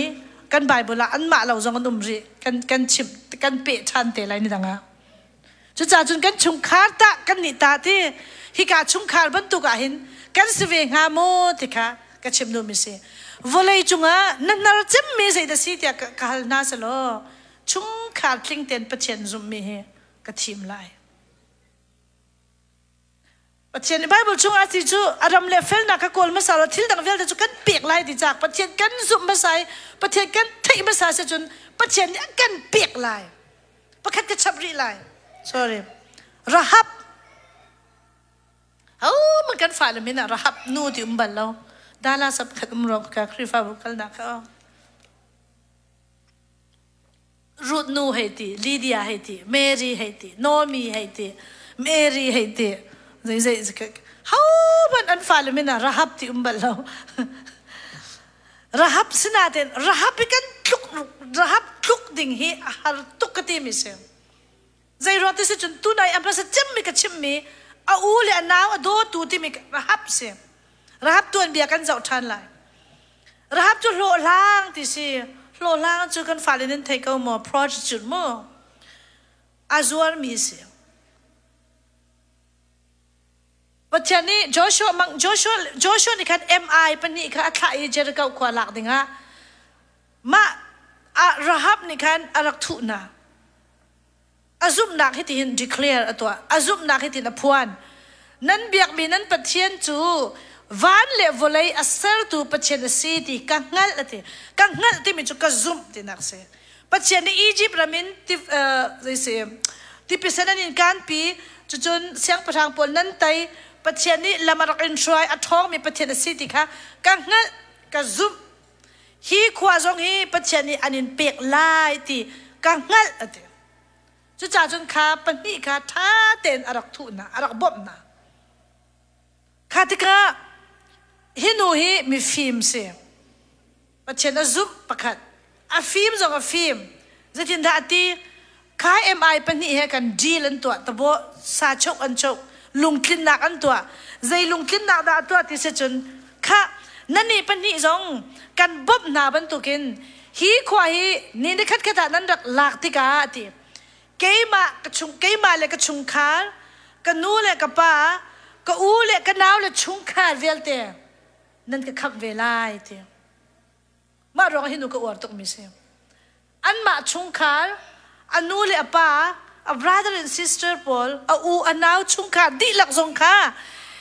[SPEAKER 1] kan Bible ah anmah lo zong an um rih. Kan kan chimh kan peh ṭhan te lai ni dang ah. Cucaah cun kan chungkhar tah kan nih ta ti hika chungkhar bantuk ah hin kan si ve hnga maw ti kha ka chim duhmi si. Vawlei cungah na hnar cemmi zeidah si tiah ka hal hna selaw chungkhar tling tein Pathian zumhmi hi ka thim lai. Pathian nih Bible chungah ti cu a ram le felnak kha kawl hmasa law thil dang vialte cu kan pek lai ti caah Pathian kan zumh hmasa i Pathian kan theih hmasa si cun Pathian nih a kan pek lai. Pakhat ka chap rih lai. Sorry. Rahab. Ho man kan fale min ah Rahab nu ti um bal lo. Dala sap khat um rong ka Khrihfabu kalnak kha. Ruth nu hei ti, Lydia hei ti, Mary hei ti, Naomi hei ti, Mary hei ti, zei zei ho hmanh an fale min ah Rahab ti um bal lo. Rahab sinain Rahab hi kan tluk Rahab tluk ding hi a har tuk ka ti mi si. Zei ruang ti si cun tunai a hmasa cemmi ka chimmi a u le a nau a dawtu timi Rahab si. Rahab tuanbia kan zoh ṭhan lai. Rahab cu hlawhhlang ti si. Hlawhhlang cu kan fale nan thei ko maw? Prostitute mu. A zuarmi si. Pathian nih Joshua mang Joshua Joshua nih khan MI pahnih kha a thlah i Jericho khua lak dingah mah Rahab nih khan a rak thuh hna. A zumhnak hitihin declare a tuah. A zumhnak hitin a phuan. Nan biakmi nan Pathian cu van le vawlei a sertu Pathian a si ti ka hngalh a ti. Ka hngalh timi cu ka zumh tinak a si. Pathian nih Egypt ram in tipisen an in kanpi cucun siangpahrang pawl nan tei Pathian nih lam a rak in hruai a ṭhawngmi Pathian a si ti kha ka hngalh ka zumh Hi khua zong hi Pathian nih an in pek lai ti ka hngalh a ti. Cucaah cun kha pahnih kha ṭha tein a rak thuh hna, a rak bawmh hna. Kha tikah hi nu hi mifim si. Pathian a zumh pakhat. A fim zong a fim. Zeitindah a ti? Kha MI pahnih he kan deal an tuah tabo sa chok an chok lungtlinnak an tuah zei lungtlinnak dah a tuah ti si cun kha nani pahnih zong kan bawmh hna bantukin hi khua hi ni ni khat khat ah nan rak lak tikah ti keimah ka chung keimah le ka chungkhar ka nu le ka pa ka u le ka nau le chungkhar vialte nan ka khamh ve lai ti Mah ruangah hi nu ka uar tukmi si. Anmah chungkhar, a nu le a pa, a brother and sister pawl, a u a nau chungkhar dihlak zong kha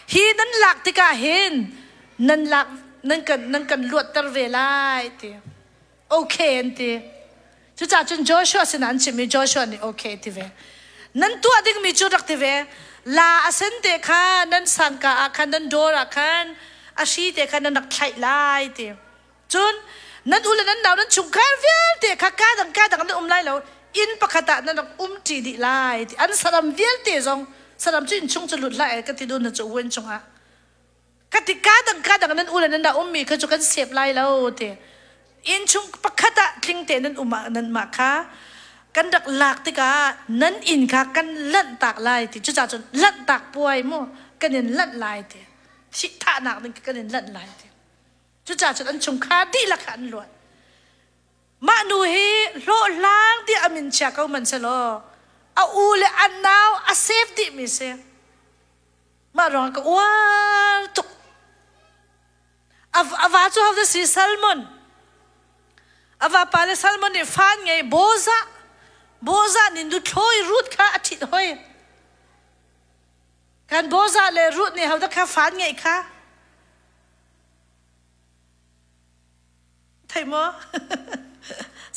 [SPEAKER 1] hi nan lak tikah hin nan lak nan kan nan kan luatter ve lai ti. Okay an ti. Cucaah cun Joshua sinah an chim i Joshua nih okay ti ve. Nan tuah dingmi cu rak ti ve. La a sen te kha nan sangka ah khan nan door ah khan a hri te kha nan rak thlaih lai ti. Cun nan u le nan nau nan chungkhar vialte kha ka dang ka dang nan um lai lo inn pakhat ah nan rak um ṭi dih lai ti an saram vialte zong saram cu innchung cu lut hlah ka ti dun na cu uen chungah ka ti ka dang ka dang nan u le nan nau ummi kha cu kan sep lai lo ti innchung pakhat ah tling te nan um ah nan mah kha kan rak lak tikah nan inn kha kan lanh tak lai ti cucaah cun lanh tak puai mu kan in lanh lai ti thih thahnak ding kan in lanh lai ti Cucaah cun an chungkhar dihlak kha an luat. Mah nu hi hlawhhlang tiah a min chia ko man selaw a u le a nau a save dihmi si. Mah ruangah ka uar tuk. A va cu ho si Salmon. A vapa le Salmon nih fan ngei Boza Boza nih nuthlawi Ruth kha a ṭhit hoi. Kan Boza le Ruth nih hodah kha fan ngeih kha? Thei maw?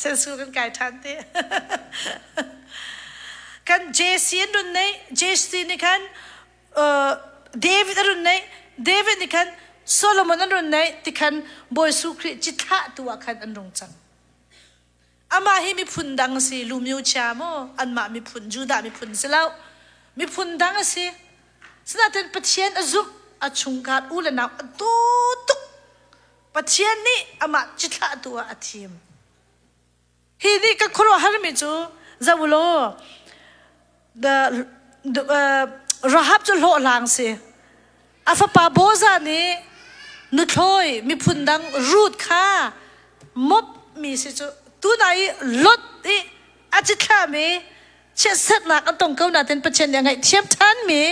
[SPEAKER 1] Sensu kan kai ṭhan te. Kan JC an run nei, JC nih khan David a run nei, David nih khan Solomon an run nei ti khan Bawi Su Khrih cithlah tu ah khan an rung cang. Amah hi miphun dang si, lumio chia mu, anmah miphun, Judah miphun si lo. Miphun dang a si. Sinain Pathian a zumh, a chungkhar u le nau a dawt tuk. Pathian nih amah cithlahtu ah a thim. Hi nih ka khuaruahharmi cu zoh u law the, the, Rahab cu hlawhhlang si. A fapa Boza nih nuthlawi miphun dang Ruth kha mop mi si cu tuna i Lot i a cithlahmi chiatserhnak an tong ko nain Pathian nih a ngaihthiam ṭhanmi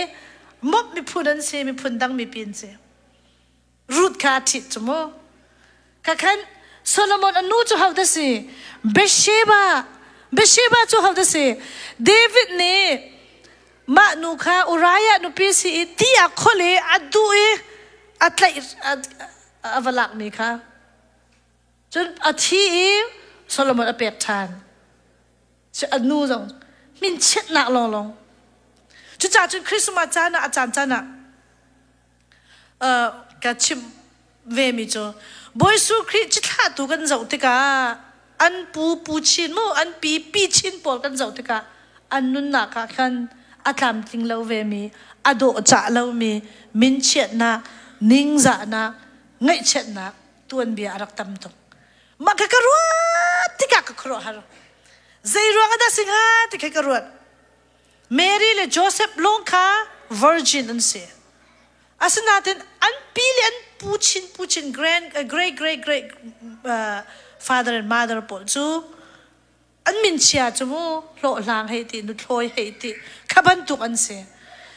[SPEAKER 1] mop miphun an si, miphun dang mipi an si. Ruth kha a ṭhit cu mu. Kha khan Solomon a nu cu hodah si? Bathsheba. Bathsheba cu hodah si? David nih mah nu kha Uriah nupi si i ti a khol i a duh i a tlaih a va lakmi kha. Cun a thi i Solomon a pek ṭhan. A nu zong minchiatnak lawnglawng. Cucaah cun Christmas caan ah a caan caan ah ka chimh vemi cu Bawi Jesuh Khrih cithlahtu kan zoh tikah an pu pu chin mu an pi pi chin pawl kan zoh tikah an nunnak ah khan a tlamtling lo vemi a dawhcah lomi minchiatnak ningzahnak ngaihchiatnak tuanbia a rak tam tuk mah kha ka ruat tikah ka khuaruahhar zei ruang ah dah si hnga ti kha ka ruat Mary le Joseph lawng kha virgin an si. Asinain an pi le an pu chin pu chin grand great great great father and mother pawl cu an min chia cu mu hlawhhlang hei ti nuthlawi hei ti kha bantuk an si.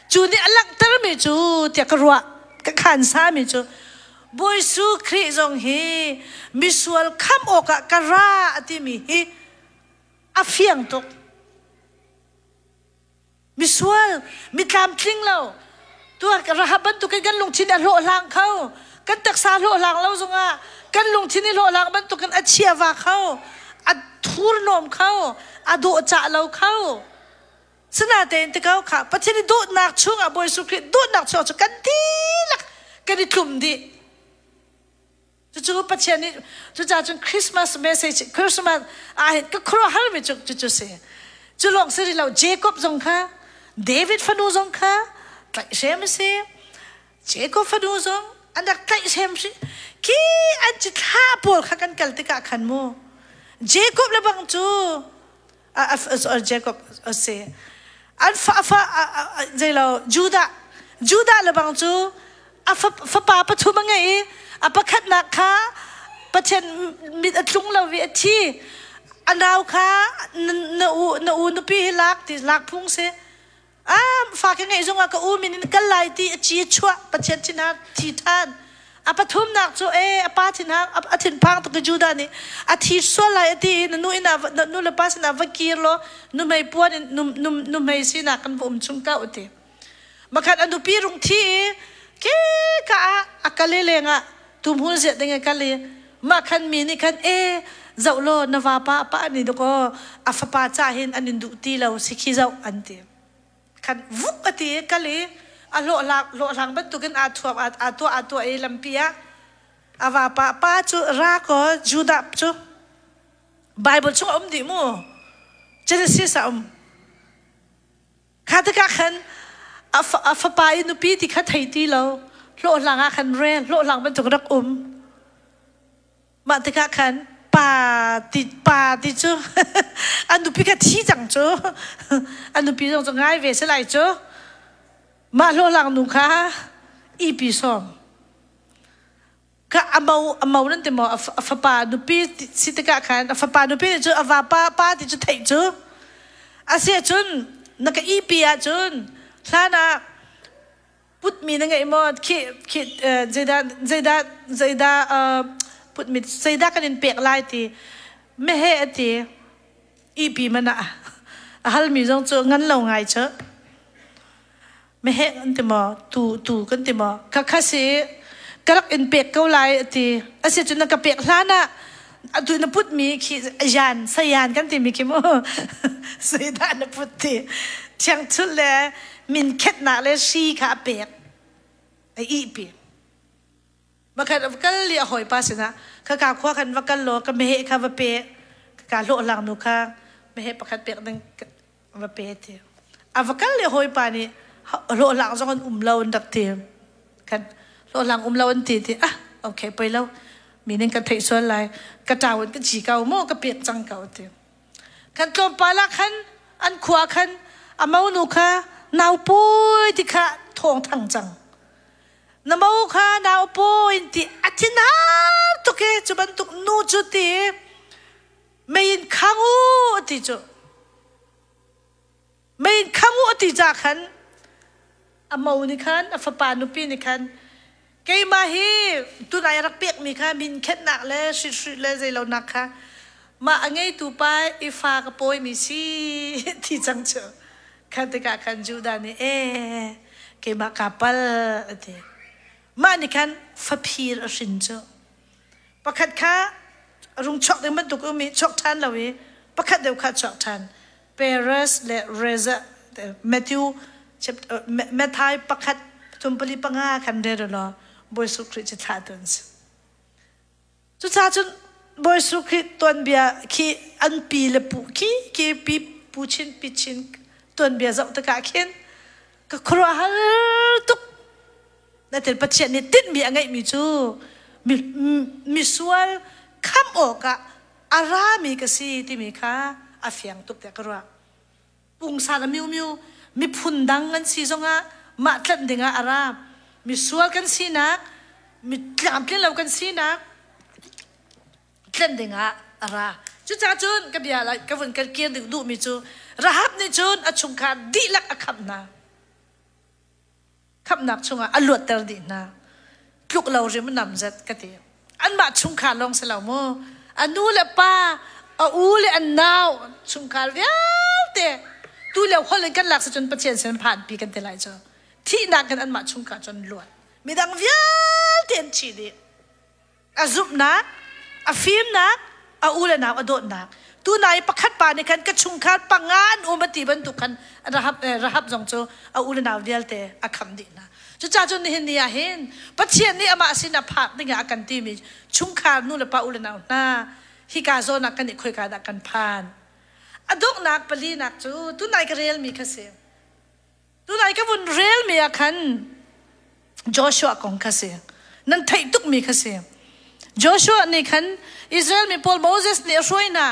[SPEAKER 1] Cu nih a langhtermi cu tiah ka ruah ka khan sami cu Bawi Jesuh Khrih zong hi misual khamh awkah ka ra a timi hi a fiang tuk. Misual, mi tlamtling lo, tuah Rahab bantukin kan lungthin a hlawhhlang kho. Kan taksa hlawhhlang lo zongah kan lungthin i hlawhhlang bantukin a chiava kho, a thurhnawm kho, a dawhcah lo kho. Sinatein te ko kha Pathian i dawtnak chungah Bawi Jesuh Khrih dawtnak chungah cu kan dihlak kan i tlum dih. Cucu Pathian nih cucaah cun Christmas message Christmas ah hin ka khuaruahharmi cu cucu si. Cu lawng si rih lo Jacob zong kha David fanu zong kha tlaihhrem a si. Jacob fanu zong an rak tlaihhrem si. Khi an cithlah pawl kha kan kal tikah khan mu Jacob le bang cu Jacob a si. An fa fa zeilo Judah Judah le bang cu a fapa pathum a ngei i a pakhatnak kha Pathian mit a tlung lo i a thi. A nau kha na u na u nupi hi lak ti lak phung si. Ah fa ka ngeih zongah ka u min in kal lai ti a ci a chuah Pathian thinhang thi ṭhan. A pathumnak cu e a pa thinhang a thinphang tuk i Judah nih a thi sual lai a ti i na nu inn ah na nu le pa sinah va kir law nuhmei puan in nuhmei sinak kan va um chung ko a ti. Makhat a nupi rung thi i ke ka ah a kal i lengah tumhul ziah ding a kal i mah khan mi nih khan e zoh law na vapa a pa nih dakaw a fapa ca hin an in duh ti lo si khi zoh an ti khan vuk a ti i kal i a hlawhhlang hlawhhlang bantukin aa thuam aa tuah aa tuah i lampi ah a vapa pa cu ra kaw Judah cu Bible chung a um dih mu Genesis ah um Kha tikah khan a fapa i nupi ti kha thei ti lo hlawhhlang ah khan rel hlawhhlang bantuk rak um mah tikah khan pa ti pa ti cu a nupi kha thi cang cu a nupi zong cu ngai ve si lai cu mah hlawhhlang nu kha ipi sawm Ka a mo a mo nan ti maw a fapa nupi si tikah khan a fapa nupi nih cun a vapa pa ti cu theih cu a si ahcun na ka ipi ahcun hlan ah putmi na ngeih maw khi khi zeidah zeidah zeidah putmi zeidah kan in pek lai ti meheh a ti ipi man ah a halmi zong cu ngan lo ngai cu meheh an ti maw tu tu kan ti maw kha kha si ka rak in pek ko lai a ti a si cun na ka pek hlan ah atu na put mi khi yan sayan kan ti mi khi mu zeidah na put ti thiangthul le min khetnak le hri kha a pek a ihpi Makhat va kal i a hawipa sinah khaka khua khan va kal law ka meheh kha va pe. Ka hlawhhlang nu kha meheh pakhat pek ding va pe ti. A va kal le hawipa nih hlawhhlang zong an um lo an rak ti. Kan hlawhhlang um lo an ti ti ah okay poi lo mi ning ka theih sual lai ka ṭau in ka ci ko mu ka pek cang ko ti. Kan tlawmpal ah khan an khua khan a monu kha nau pawi ti kha thawng thang cang. Na mo kha nau pawi in ti a thinhar tuk i cu bantuk nu cu ti mei in khang u ti cu mei in khang u ti ca khan a mo nih khan a fapa nupi nih khan keimah hi tunai rak pekmi kha min khenhnak le hri le zeilonak kha mah a ngeitu pa i fa ka pawimi si ti cang cu kha tikah khan Judah nih e keimah kaa pal a ti mah nih khan faphir a hrin cu pakhat kha rung chuak ding bantuk um i chuak ṭhan lo i pakhat deuh kha chuak ṭhan Peres le Reza Matthew Matthai pakhat thumpali panga khan rel law Bawi Jesuh Khrih cu thlah tu an si. Cucaah cun Bawi Jesuh Khrih tuanbia khi an pi le pu khi khi pi pu chin pi chin tuanbia zoh tikah khin ka khuaruahhar tuk. Natin Pathian nih tinhmi a ngeihmi cu misual khamh awkah a rami ka si timi kha a fiang tuk tiah ka ruah. Pungsan a miumiu miphun dang an si zongah mah tlanh dingah a ra. Misual kan sinak, mi tlamtlin lo kan sinak tlanh dingah a ra. Cucaah cun ka bia ka vun kan kir duhmi cu Rahab nih cun a chungkhar dihlak a khamh hna. Khamhnak chungah a luatter dih hna. Tluk lo rim nam zet ka ti. Anmah chungkhar lawng si lo mu. A nu le pa, a u le an nau, chungkhar vialte tu lio hol in kan lak si cun Pathian sin phan pi kan ti lai cu. Thihnak in anmah chungkhar cun luat. Midang vialte an thi dih. A zumhnak, a fimnak, a u le nau a dawtnak. Tunai pakhat pa nih khan ka chungkhar panga an um a ti bantuk khan Rahab, Rahab zong cu a u le nau vialte a kham dih hna. Cucaah cun nihin ni ah hin Pathian nih amah sin a phak ding ah a kan timi chungkhar nu le pa u le nau hna hika zawn ah kan i khoika dah kan phan. A donghnak palinak cu tunai ka relmi kha si. Tunai ka vun relmi ah khan Joshua kong kha si. Nan theih tukmi kha si. Joshua nih khan Israel mi pawl Moses nih a hruai hna.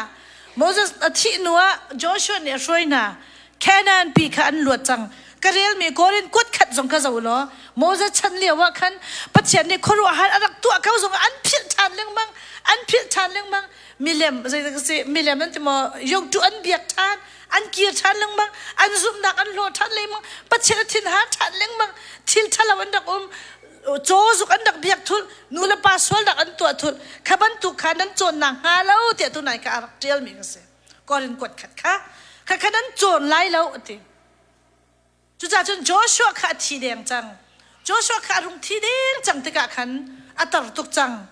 [SPEAKER 1] Moses a thih hnu ah Joshua nih a hruai hna. Canaan pi kha an luat cang. Ka relmi Korin kuat khat zong kha zo law Moses chan lio ah khan Pathian nih khuaruahhar a rak tuah ko zong an philh ṭhan lengmang. An philh ṭhan lengmang. Milem zei si milem an ti maw yongtu an biak ṭhan an kir ṭhan lengmang an zumhnak an hlaw ṭhan lengmang Pathian a thinhar ṭhan lengmang thil ṭhalo an rak um caw zuk an rak biak thul nu le pa sualnak an tuah thul kha bantuk kha nan cawnnak hnga lo tiah tunai kha a rak ṭialmi ka si Korin kuat khat kha kha kha nan cawn lai lo a ti Cucaah cun Joshua kha a thi deng cang. Joshua kha a rung thi deng cang tikah khan a tar tuk cang.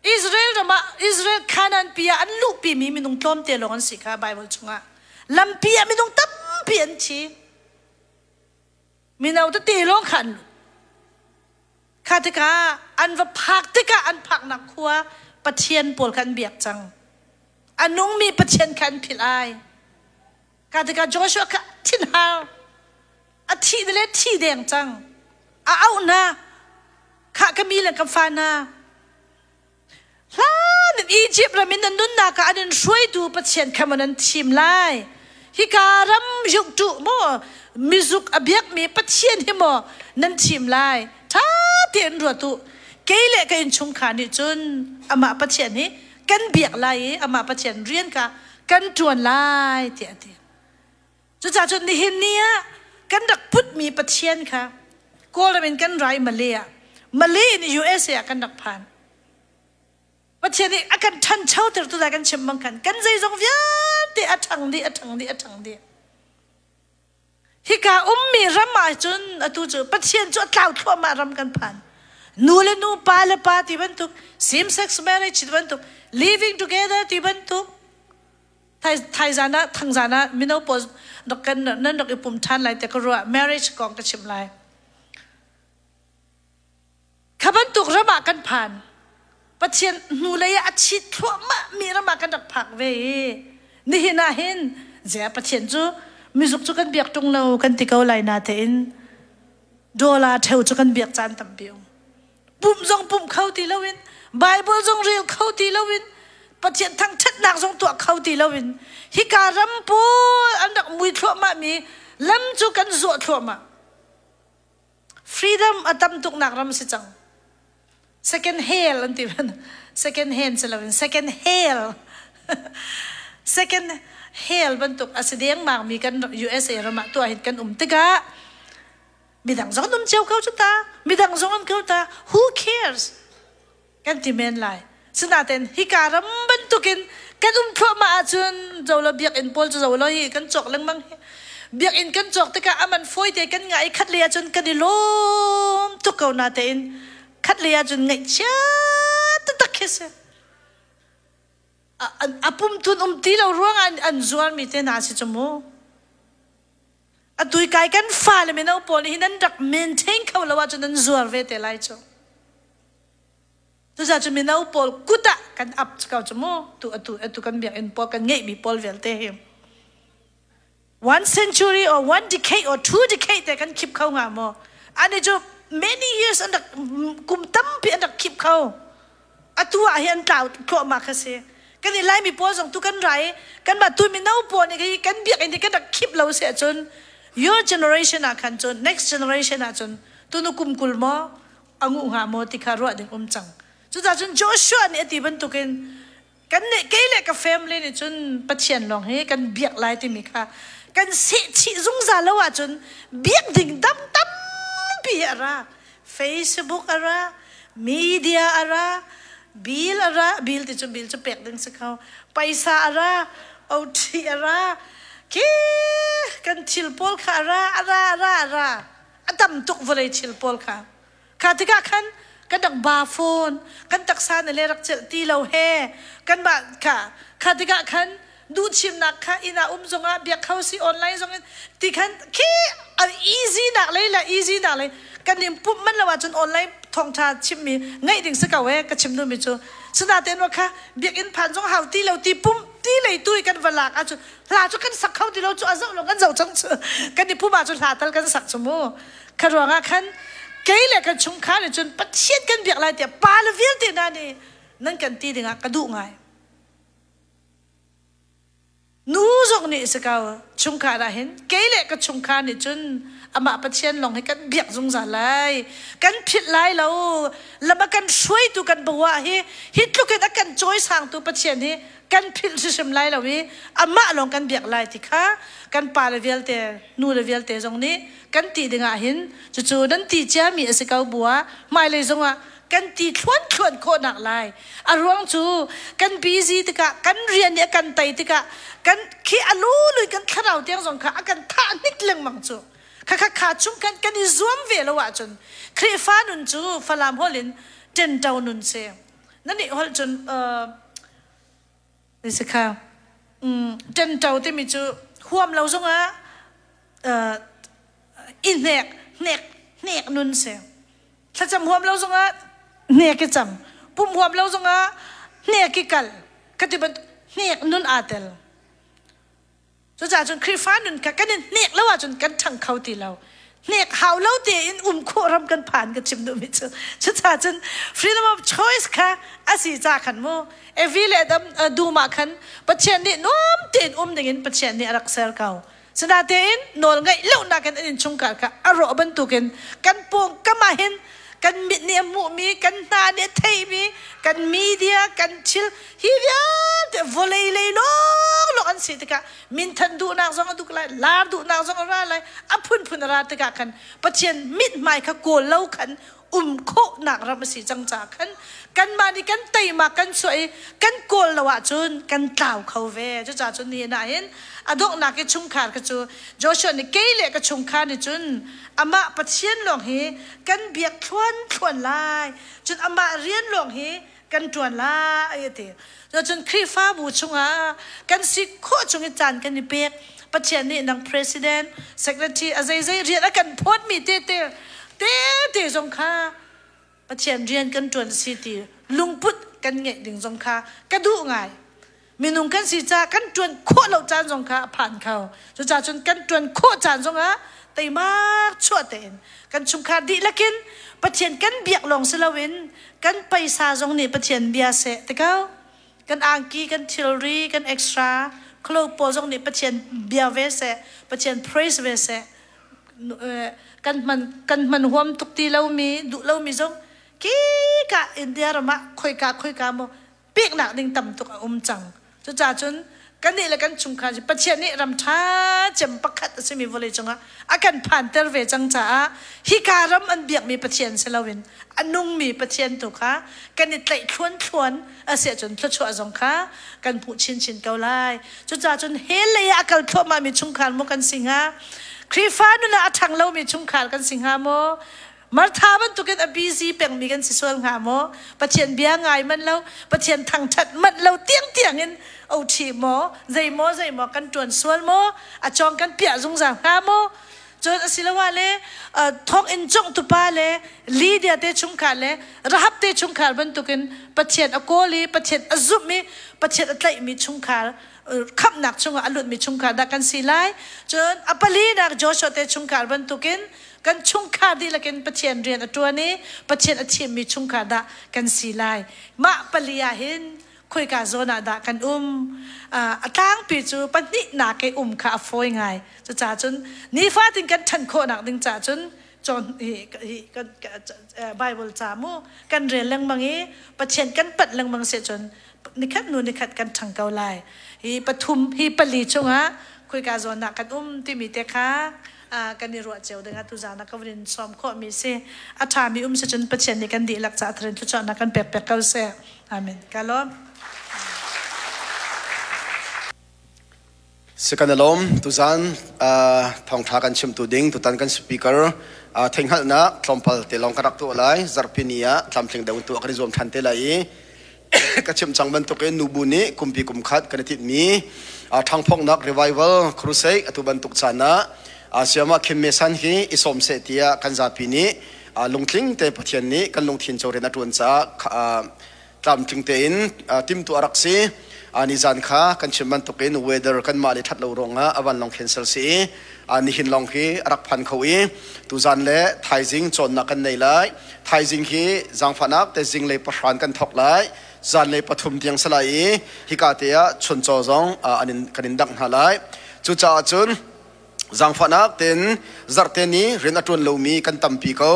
[SPEAKER 1] Israel ram ah Israel Canaan pi ah an luhpimi minung tlawmte lawng an si kha Bible chungah. Lampi ah minung tampi an thi. Mino tete lawng kha an lut. Kha tikah an va phak tikah an phaknak khua Pathian pawl kha an biak cang. A nungmi Pathian kha an philh ai. Ka tikah Joshua kha thinhar a thih le thi deng cang. A auh hna. Khah ka mi le ka fa hna. Hlan in Egypt ram in nan nunnak ah an in hruaitu Pathian kha maw nan thim lai. Hika ram yuktuh maw mizuk a biakmi Pathian hi maw nan thim lai. Ṭha tein ruat u. Kei le ka innchungkhar nih cun amah Pathian hi kan biak lai i amah Pathian rian kha kan ṭuan lai tiah a ti. Cucaah cun nihin ni ah kan rak putmi Pathian kha Kawlram in kan rai Malay ah Malay in USA ah kan rak phan. Pathian nih a kan ṭhanchoter tu lai kan chim bang khan kan zeizong vialte a ṭhang dih a ṭhang dih a ṭhang dih. Hika ummi ram ahcun atu cu Pathian cu a tlau thluahmah ram kan phan. Nu le nu, pa le pa ti bantuk, same sex marriage ti bantuk, living together ti bantuk, thaizan ah thangzan ah mino pawl rak kan nan rak i pum ṭhan lai tiah ka ruah marriage kong ka chim lai. Kha bantuk ram ah kan phan. Pathian hnulei ah a chit thluahmah mi ram ah kan rak phak ve i nihin ah hin zia Pathian cu mizuk cu kan biak ṭung lo kan ti ko lai na tein dollar ṭheu cu kan biak caan tampi um. Pumh zong pumh kho ti loin Bible zong rel kho ti loin Pathian thangṭhatnak zong tuah kho ti loin hika ram pawl an rak mui thluahmah mi lam cu kan zuah thluahmah. Freedom a tam tuknak ram si cang. Second hell an ti ban. Second hand si loin second hell. Second hell bantuk a si dengmang mi kan USA ram ah tuah hin kan um tikah midang zong an um cio ko cu ta. Midang zong an ko ta. Who cares? Kan ti men lai. Sinain hika ram bantukin kan um thluahmah ahcun zolo biakinn pawl cu zolo hi kan cawk lengmang hi. Biakinn kan cawk tikah aman fawi te kan ngah i khat lei ahcun kan i lawm tuk ko na tein khat lei ahcun ngaihchia taktak khi si. A pumtun um ti lo ruangah an zuarmi te hna si cu mu. Atu i kai kan fale mino pawl nih hin an rak maintain kho lo ahcun an zuar ve te lai cu. Cucaah cu mino pawl kut ah kan ap ko cu mu tu atu atu kan biakinn pawl kan ngeihmi pawl vialte hi. One century or one decade or two decade te kan khip kho hnga maw? Ani cu many years an rak kum tampi an rak khip kho. Atu ah hi an tlau thluahmah kha si. Kan i Laimi pawl zong tu kan rai kanmah tu mino pawl nih kan biakinn hi kan rak khip lo si ahcun your generation ah khan cun next generation ah cun tunu kum 20 maw a nguh hnga maw ti kha ruah ding um cang. Cucaah cun Joshua nih a ti bantukin kan nih kei le ka family nih cun Pathian lawng hi kan biak lai timi kha kan sehchih zungzal lo ahcun biak ding dam tampi a ra. Facebook a ra, media a ra, bill a ra, bill ti cu bill cu pek ding si kho, paisa a ra, OT a ra, khi kan thil pawl kha a ra, a ra, a ra, a ra. A tam tuk vawlei thil pawl kha. Kha tikah khan kan rak ba fawn, kan taksa na le rak celh ti lo he, kanmah kha kha tikah khan duhthimnak kha inn ah um zongah biak kho si online zong in ti khan khi a easy nak lei le easy nak lei kan in pumh man lo ahcun online thawngtha chimmi ngaih ding si ko e ka chim duhmi cu sinatein wa kha biakinn phan zong hau ti lo ti pumh ti lei tu i kan va lak ahcun hla cu kan sak kho ti lo cu a zoh lo kan zoh cang cu kan i pum ahcun hla tal kan sak cu mu kha ruangah khan kei le kan chungkhar nih cun Pathian kan biak lai tiah pa le vialte hna nih nan kan ti dingah ka duh ngai nu zong nih si ko chungkhar ah hin kei le ka chungkhar nih cun amah Pathian lawng hi kan biak zungzal lai kan philh lai lo lam a kan hruaitu kan bawa hi hi tluk in a kan cawisangtu Pathian hi kan philh hrimhrim lai lo i amah lawng kan biak lai ti kha kan pa le vialte nu le vialte zong nih kan ti dingah hin cucu nan ti ciami a si ko bu ah hmailei zongah kan ti thluan thluan khawhnak lai a ruang cu kan busy tikah kan rian nih a kan tei tikah kan khi a lului kan thlarau tiang zong kha a kan thah hnik lengmang cu kha kha kha chung kan kan i zuam ve lo ahcun Khrihfa nun cu Falam holh in ṭento nun si nan nih holh cun si kha ṭento timi cu huam lo zongah i hnek hnek hnek nun si thlacam huam lo zongah hnek i cam pum huam lo zongah hnek i kal ka ti bantuk hnek nun aa tel Cucaah cun Khrihfa nun kha kan in hnek lo ahcun kan ṭhang kho ti lo. Hnek hau lo tein um khawh ram kan phan ka chim duhmi cu. Cucaah cun freedom of choice kha a si ca khan mu. Evi le Adam dum ah khan Pathian nih nuam tein um dingin Pathian nih a rak ser ko. Sinatein nawl ngaih lonak in an innchungkhar kha a rawh bantukin kan pawngkam ah hin kan mit nih a hmuhmi, kan hna nih a theihmi, kan media, kan thil hi vialte vawlei lei lawnglawng an si tikah minthan duhnak zong a duk lai, lar duhnak zong a ra lai, a phunphun a ra tikah khan Pathian mithmai kha kawl lo khan um khawhnak ram a si cang caah khan kanmah nih kan teima kan chuah i kan kawl lo ahcun kan tlau kho ve. Cucaah cun nihin ah hin a donghnak i chungkhar kha cu Joshua nih kei le ka chungkhar nih cun amah Pathian lawng hi kan biak thluan thluan lai cun amah rian lawng hi kan ṭuan lai a ti. Cun Khrihfabu chungah kan si khawh chung i caan kan i pek. Pathian nih nang president, secretary a zeizei rian a kan phawtmi te te te te zong kha Pathian rian kan ṭuan si ti lungput kan ngeih ding zong kha ka duh ngai. Minung kan si ca kan ṭuan khawh lo caan zong kha a phan kho. Cucaah cun kan ṭuan khawh caan zongah teimak chuah tein kan chungkhar dihlak in Pathian kan biak lawng si loin kan paisa zong nih Pathian bia seh ti ko. Kan angki, kan thilri, kan extra clothes pawl zong nih Pathian bia ve seh, Pathian praise ve seh. Kan hman kan hman huam tuk ti lomi, duh lomi zong kika India ram ah khoika khoika maw peknak ding tam tuk a um cang. Cucaah cun kannih le kan chungkhar cu Pathian nih ram ṭha cem pakhat a simi vawlei cungah a kan phanter ve cang caah hika ram an biakmi Pathian si loin a nungmi Pathian tu kha kan i tlaih thluan a si ahcun thluachuah zong kha kan hmuh chinchin ko lai. Cucaah cun hell lei ah a kal thluahmahmi chungkhar maw kan si hnga? Khrihfa nun ah a ṭhang lomi chungkhar kan si hnga maw? Martha bantukin a busy pengmi kan si sual hnga maw? Pathian bia ngai manh lo, Pathian thangṭhat manh lo tiangtiang in oṭhi maw, zei maw zei maw kan ṭuan sual maw, a cawng kan piah zungzal hnga maw? Cun asiloah le thonginn cawngtupa le Lydia te chungkhar le Rahab te chungkhar bantukin Pathian a kawl i Pathian a zumh i Pathian a tlaihmi chungkhar khamhnak chungah a lutmi chungkhar dah kan si lai. Cun a palinak Joshua te chungkhar bantukin kan chungkhar dihlak in Pathian rian a ṭuan i Pathian a thimmi chungkhar dah kan si lai. Mah pali ah hin khoika zawn ah dah kan um? A tlangpi cu pahnihnak i um kha a fawi ngai. Cucaah cun nifatin kan ṭhan khawhnak ding caah cun cawn hi Bible ca mu kan rel lengmang i Pathian kan panh lengmang si cun nikhat hnu nikhat kan ṭhang ko lai. Hi pathum hi pali chungah khoika zawn ah kan um timi te kha kan i ruah cio dingah tuzaan ah ka vun in sawm khawhmi si. A ṭhami um si cun Pathian nih kan dihlak caah tharen thluachuahnak kan pek pek ko seh. Amen. Ka lawm.
[SPEAKER 2] Sikan alawm tuzan thawngṭha kan chimtu ding tutan kan speaker theihhngalhnak tlawmpal te lawng ka rak tuah lai. Zarhpi ni ah tlamtling deuh in tuah kan i zuam ṭhan te lai i ka chim cang bantukin nubu nih kumpi kum khat kan i tinhmi ṭhangphawknak revival crusade atu bantuk caan ah Siama Khin Me San hi i sawm seh tiah kan zapi nih lungtling te Pathian nih kan lungthin cawrin a ṭuan caah tlamtling tein timtuah rak si. Nizan kha kan chim bantukin weather kanmah le ṭhat lo ruangah a vanlawng cancel si i nihin lawng hi a rak phan kho i tuzan le thaizing cawnnak kan nei lai. Thaizing hi zaangfahnak te zinglei pahran kan thawk lai. Zanlei pathum tiang si lai i hika te ah chuncaw zong kan in dangh hna lai. Cucaah cun zaangfahnak tein zarhte ni rian a ṭuan lomi kan tampi ko.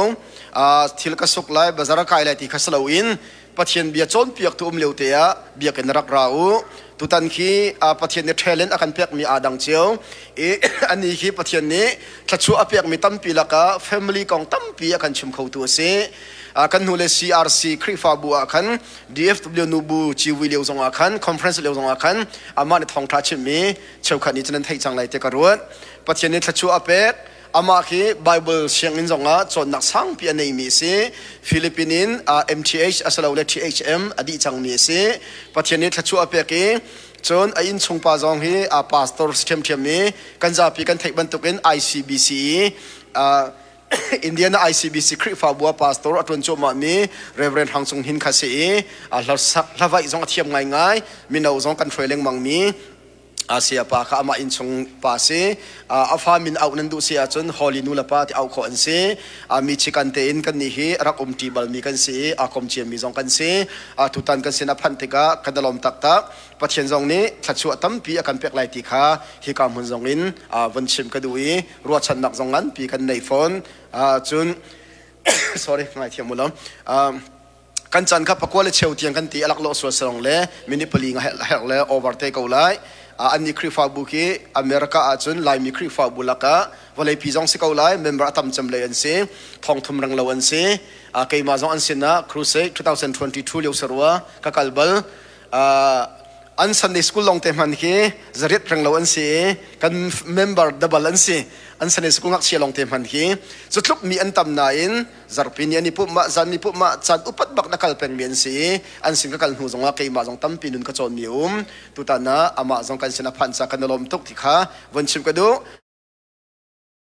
[SPEAKER 2] Thil ka suk lai, bazar kai lai ti kha si loin Pathian bia cawnpiaktu um lio te ah biakinn rak ra u. Tutan khi Pathian nih talent a kan pekmi aa dang cio. I ani khi Pathian nih thluachuah a pekmi tampi lakah family kong tampi a kan chim khotu a si. Kan hnu le CRC Khrihfabu ah khan DFW nubu civui lio zong ah khan conference lio zong ah khan amah nih thawngṭha chimmi cheukhat nih cun nan theih cang lai ti ka ruat. Pathian nih thluachuah a pek. Amah khi Bible sianginn zongah cawnnak sangpi a neimi a si. Philippine in MTH asilole THM a dih cangmi a si. Pathian nih thluachuah a pek i cun a innchung pa zong hi a pastor si ṭhiamṭhiam i kan zapi kan theih bantukin ICBC i Indiana ICBC Khrihfabu ah pastor a ṭuan cuahmahmi Reverend Hang Cung Hin kha si i hlasak hlavaih zong a thiam ngaingai mino zong kan hruai lengmangmi Asia pa kha amah innchung pa si. A fa min auh nan duh si ahcun Holy nu le pa ti auh khawh an si. Mi chikan tein kan nih hi rak um ṭi balmi kan si i aa kom ciami zong kan si. Tutan kan sin a phanh tikah kan i lawm taktak. Pathian zong nih thluachuah tampi a kan pek lai ti kha hika hmun zong in vun chim ka duh i ruahchannak zong nganpi kan nei fawn. Cun sorry ngaithiam u law. Kan caan kha pakua le cheu tiang kan ti a laklawh sual salong le minute pali nga herh le over te ko lai. An nih Khrihfabu khi America ahcun Laimi Khrihfabu lakah vawleipi zong si ko lai member a tam cem lei an si thongthum reng lo an si. Keimah zong an sinah crusade 2022 lio sarua ka kal bal. An Sunday school lawng te hman khi zariat reng lo an si i kan member double an si. An Sunday school ngakchia lawng te hman khi cu tluk mi an tam nain zarhpi ni an i pumh ma zan ni pumh ma caan upat bak na kal peng mi an si i an sin ka kal hnu zongah keimah zong tampi nun ka cawn mi um. Tutan ah amah zong kan sin a phanh ca kan i lawm tuk ti kha von chim ka duh.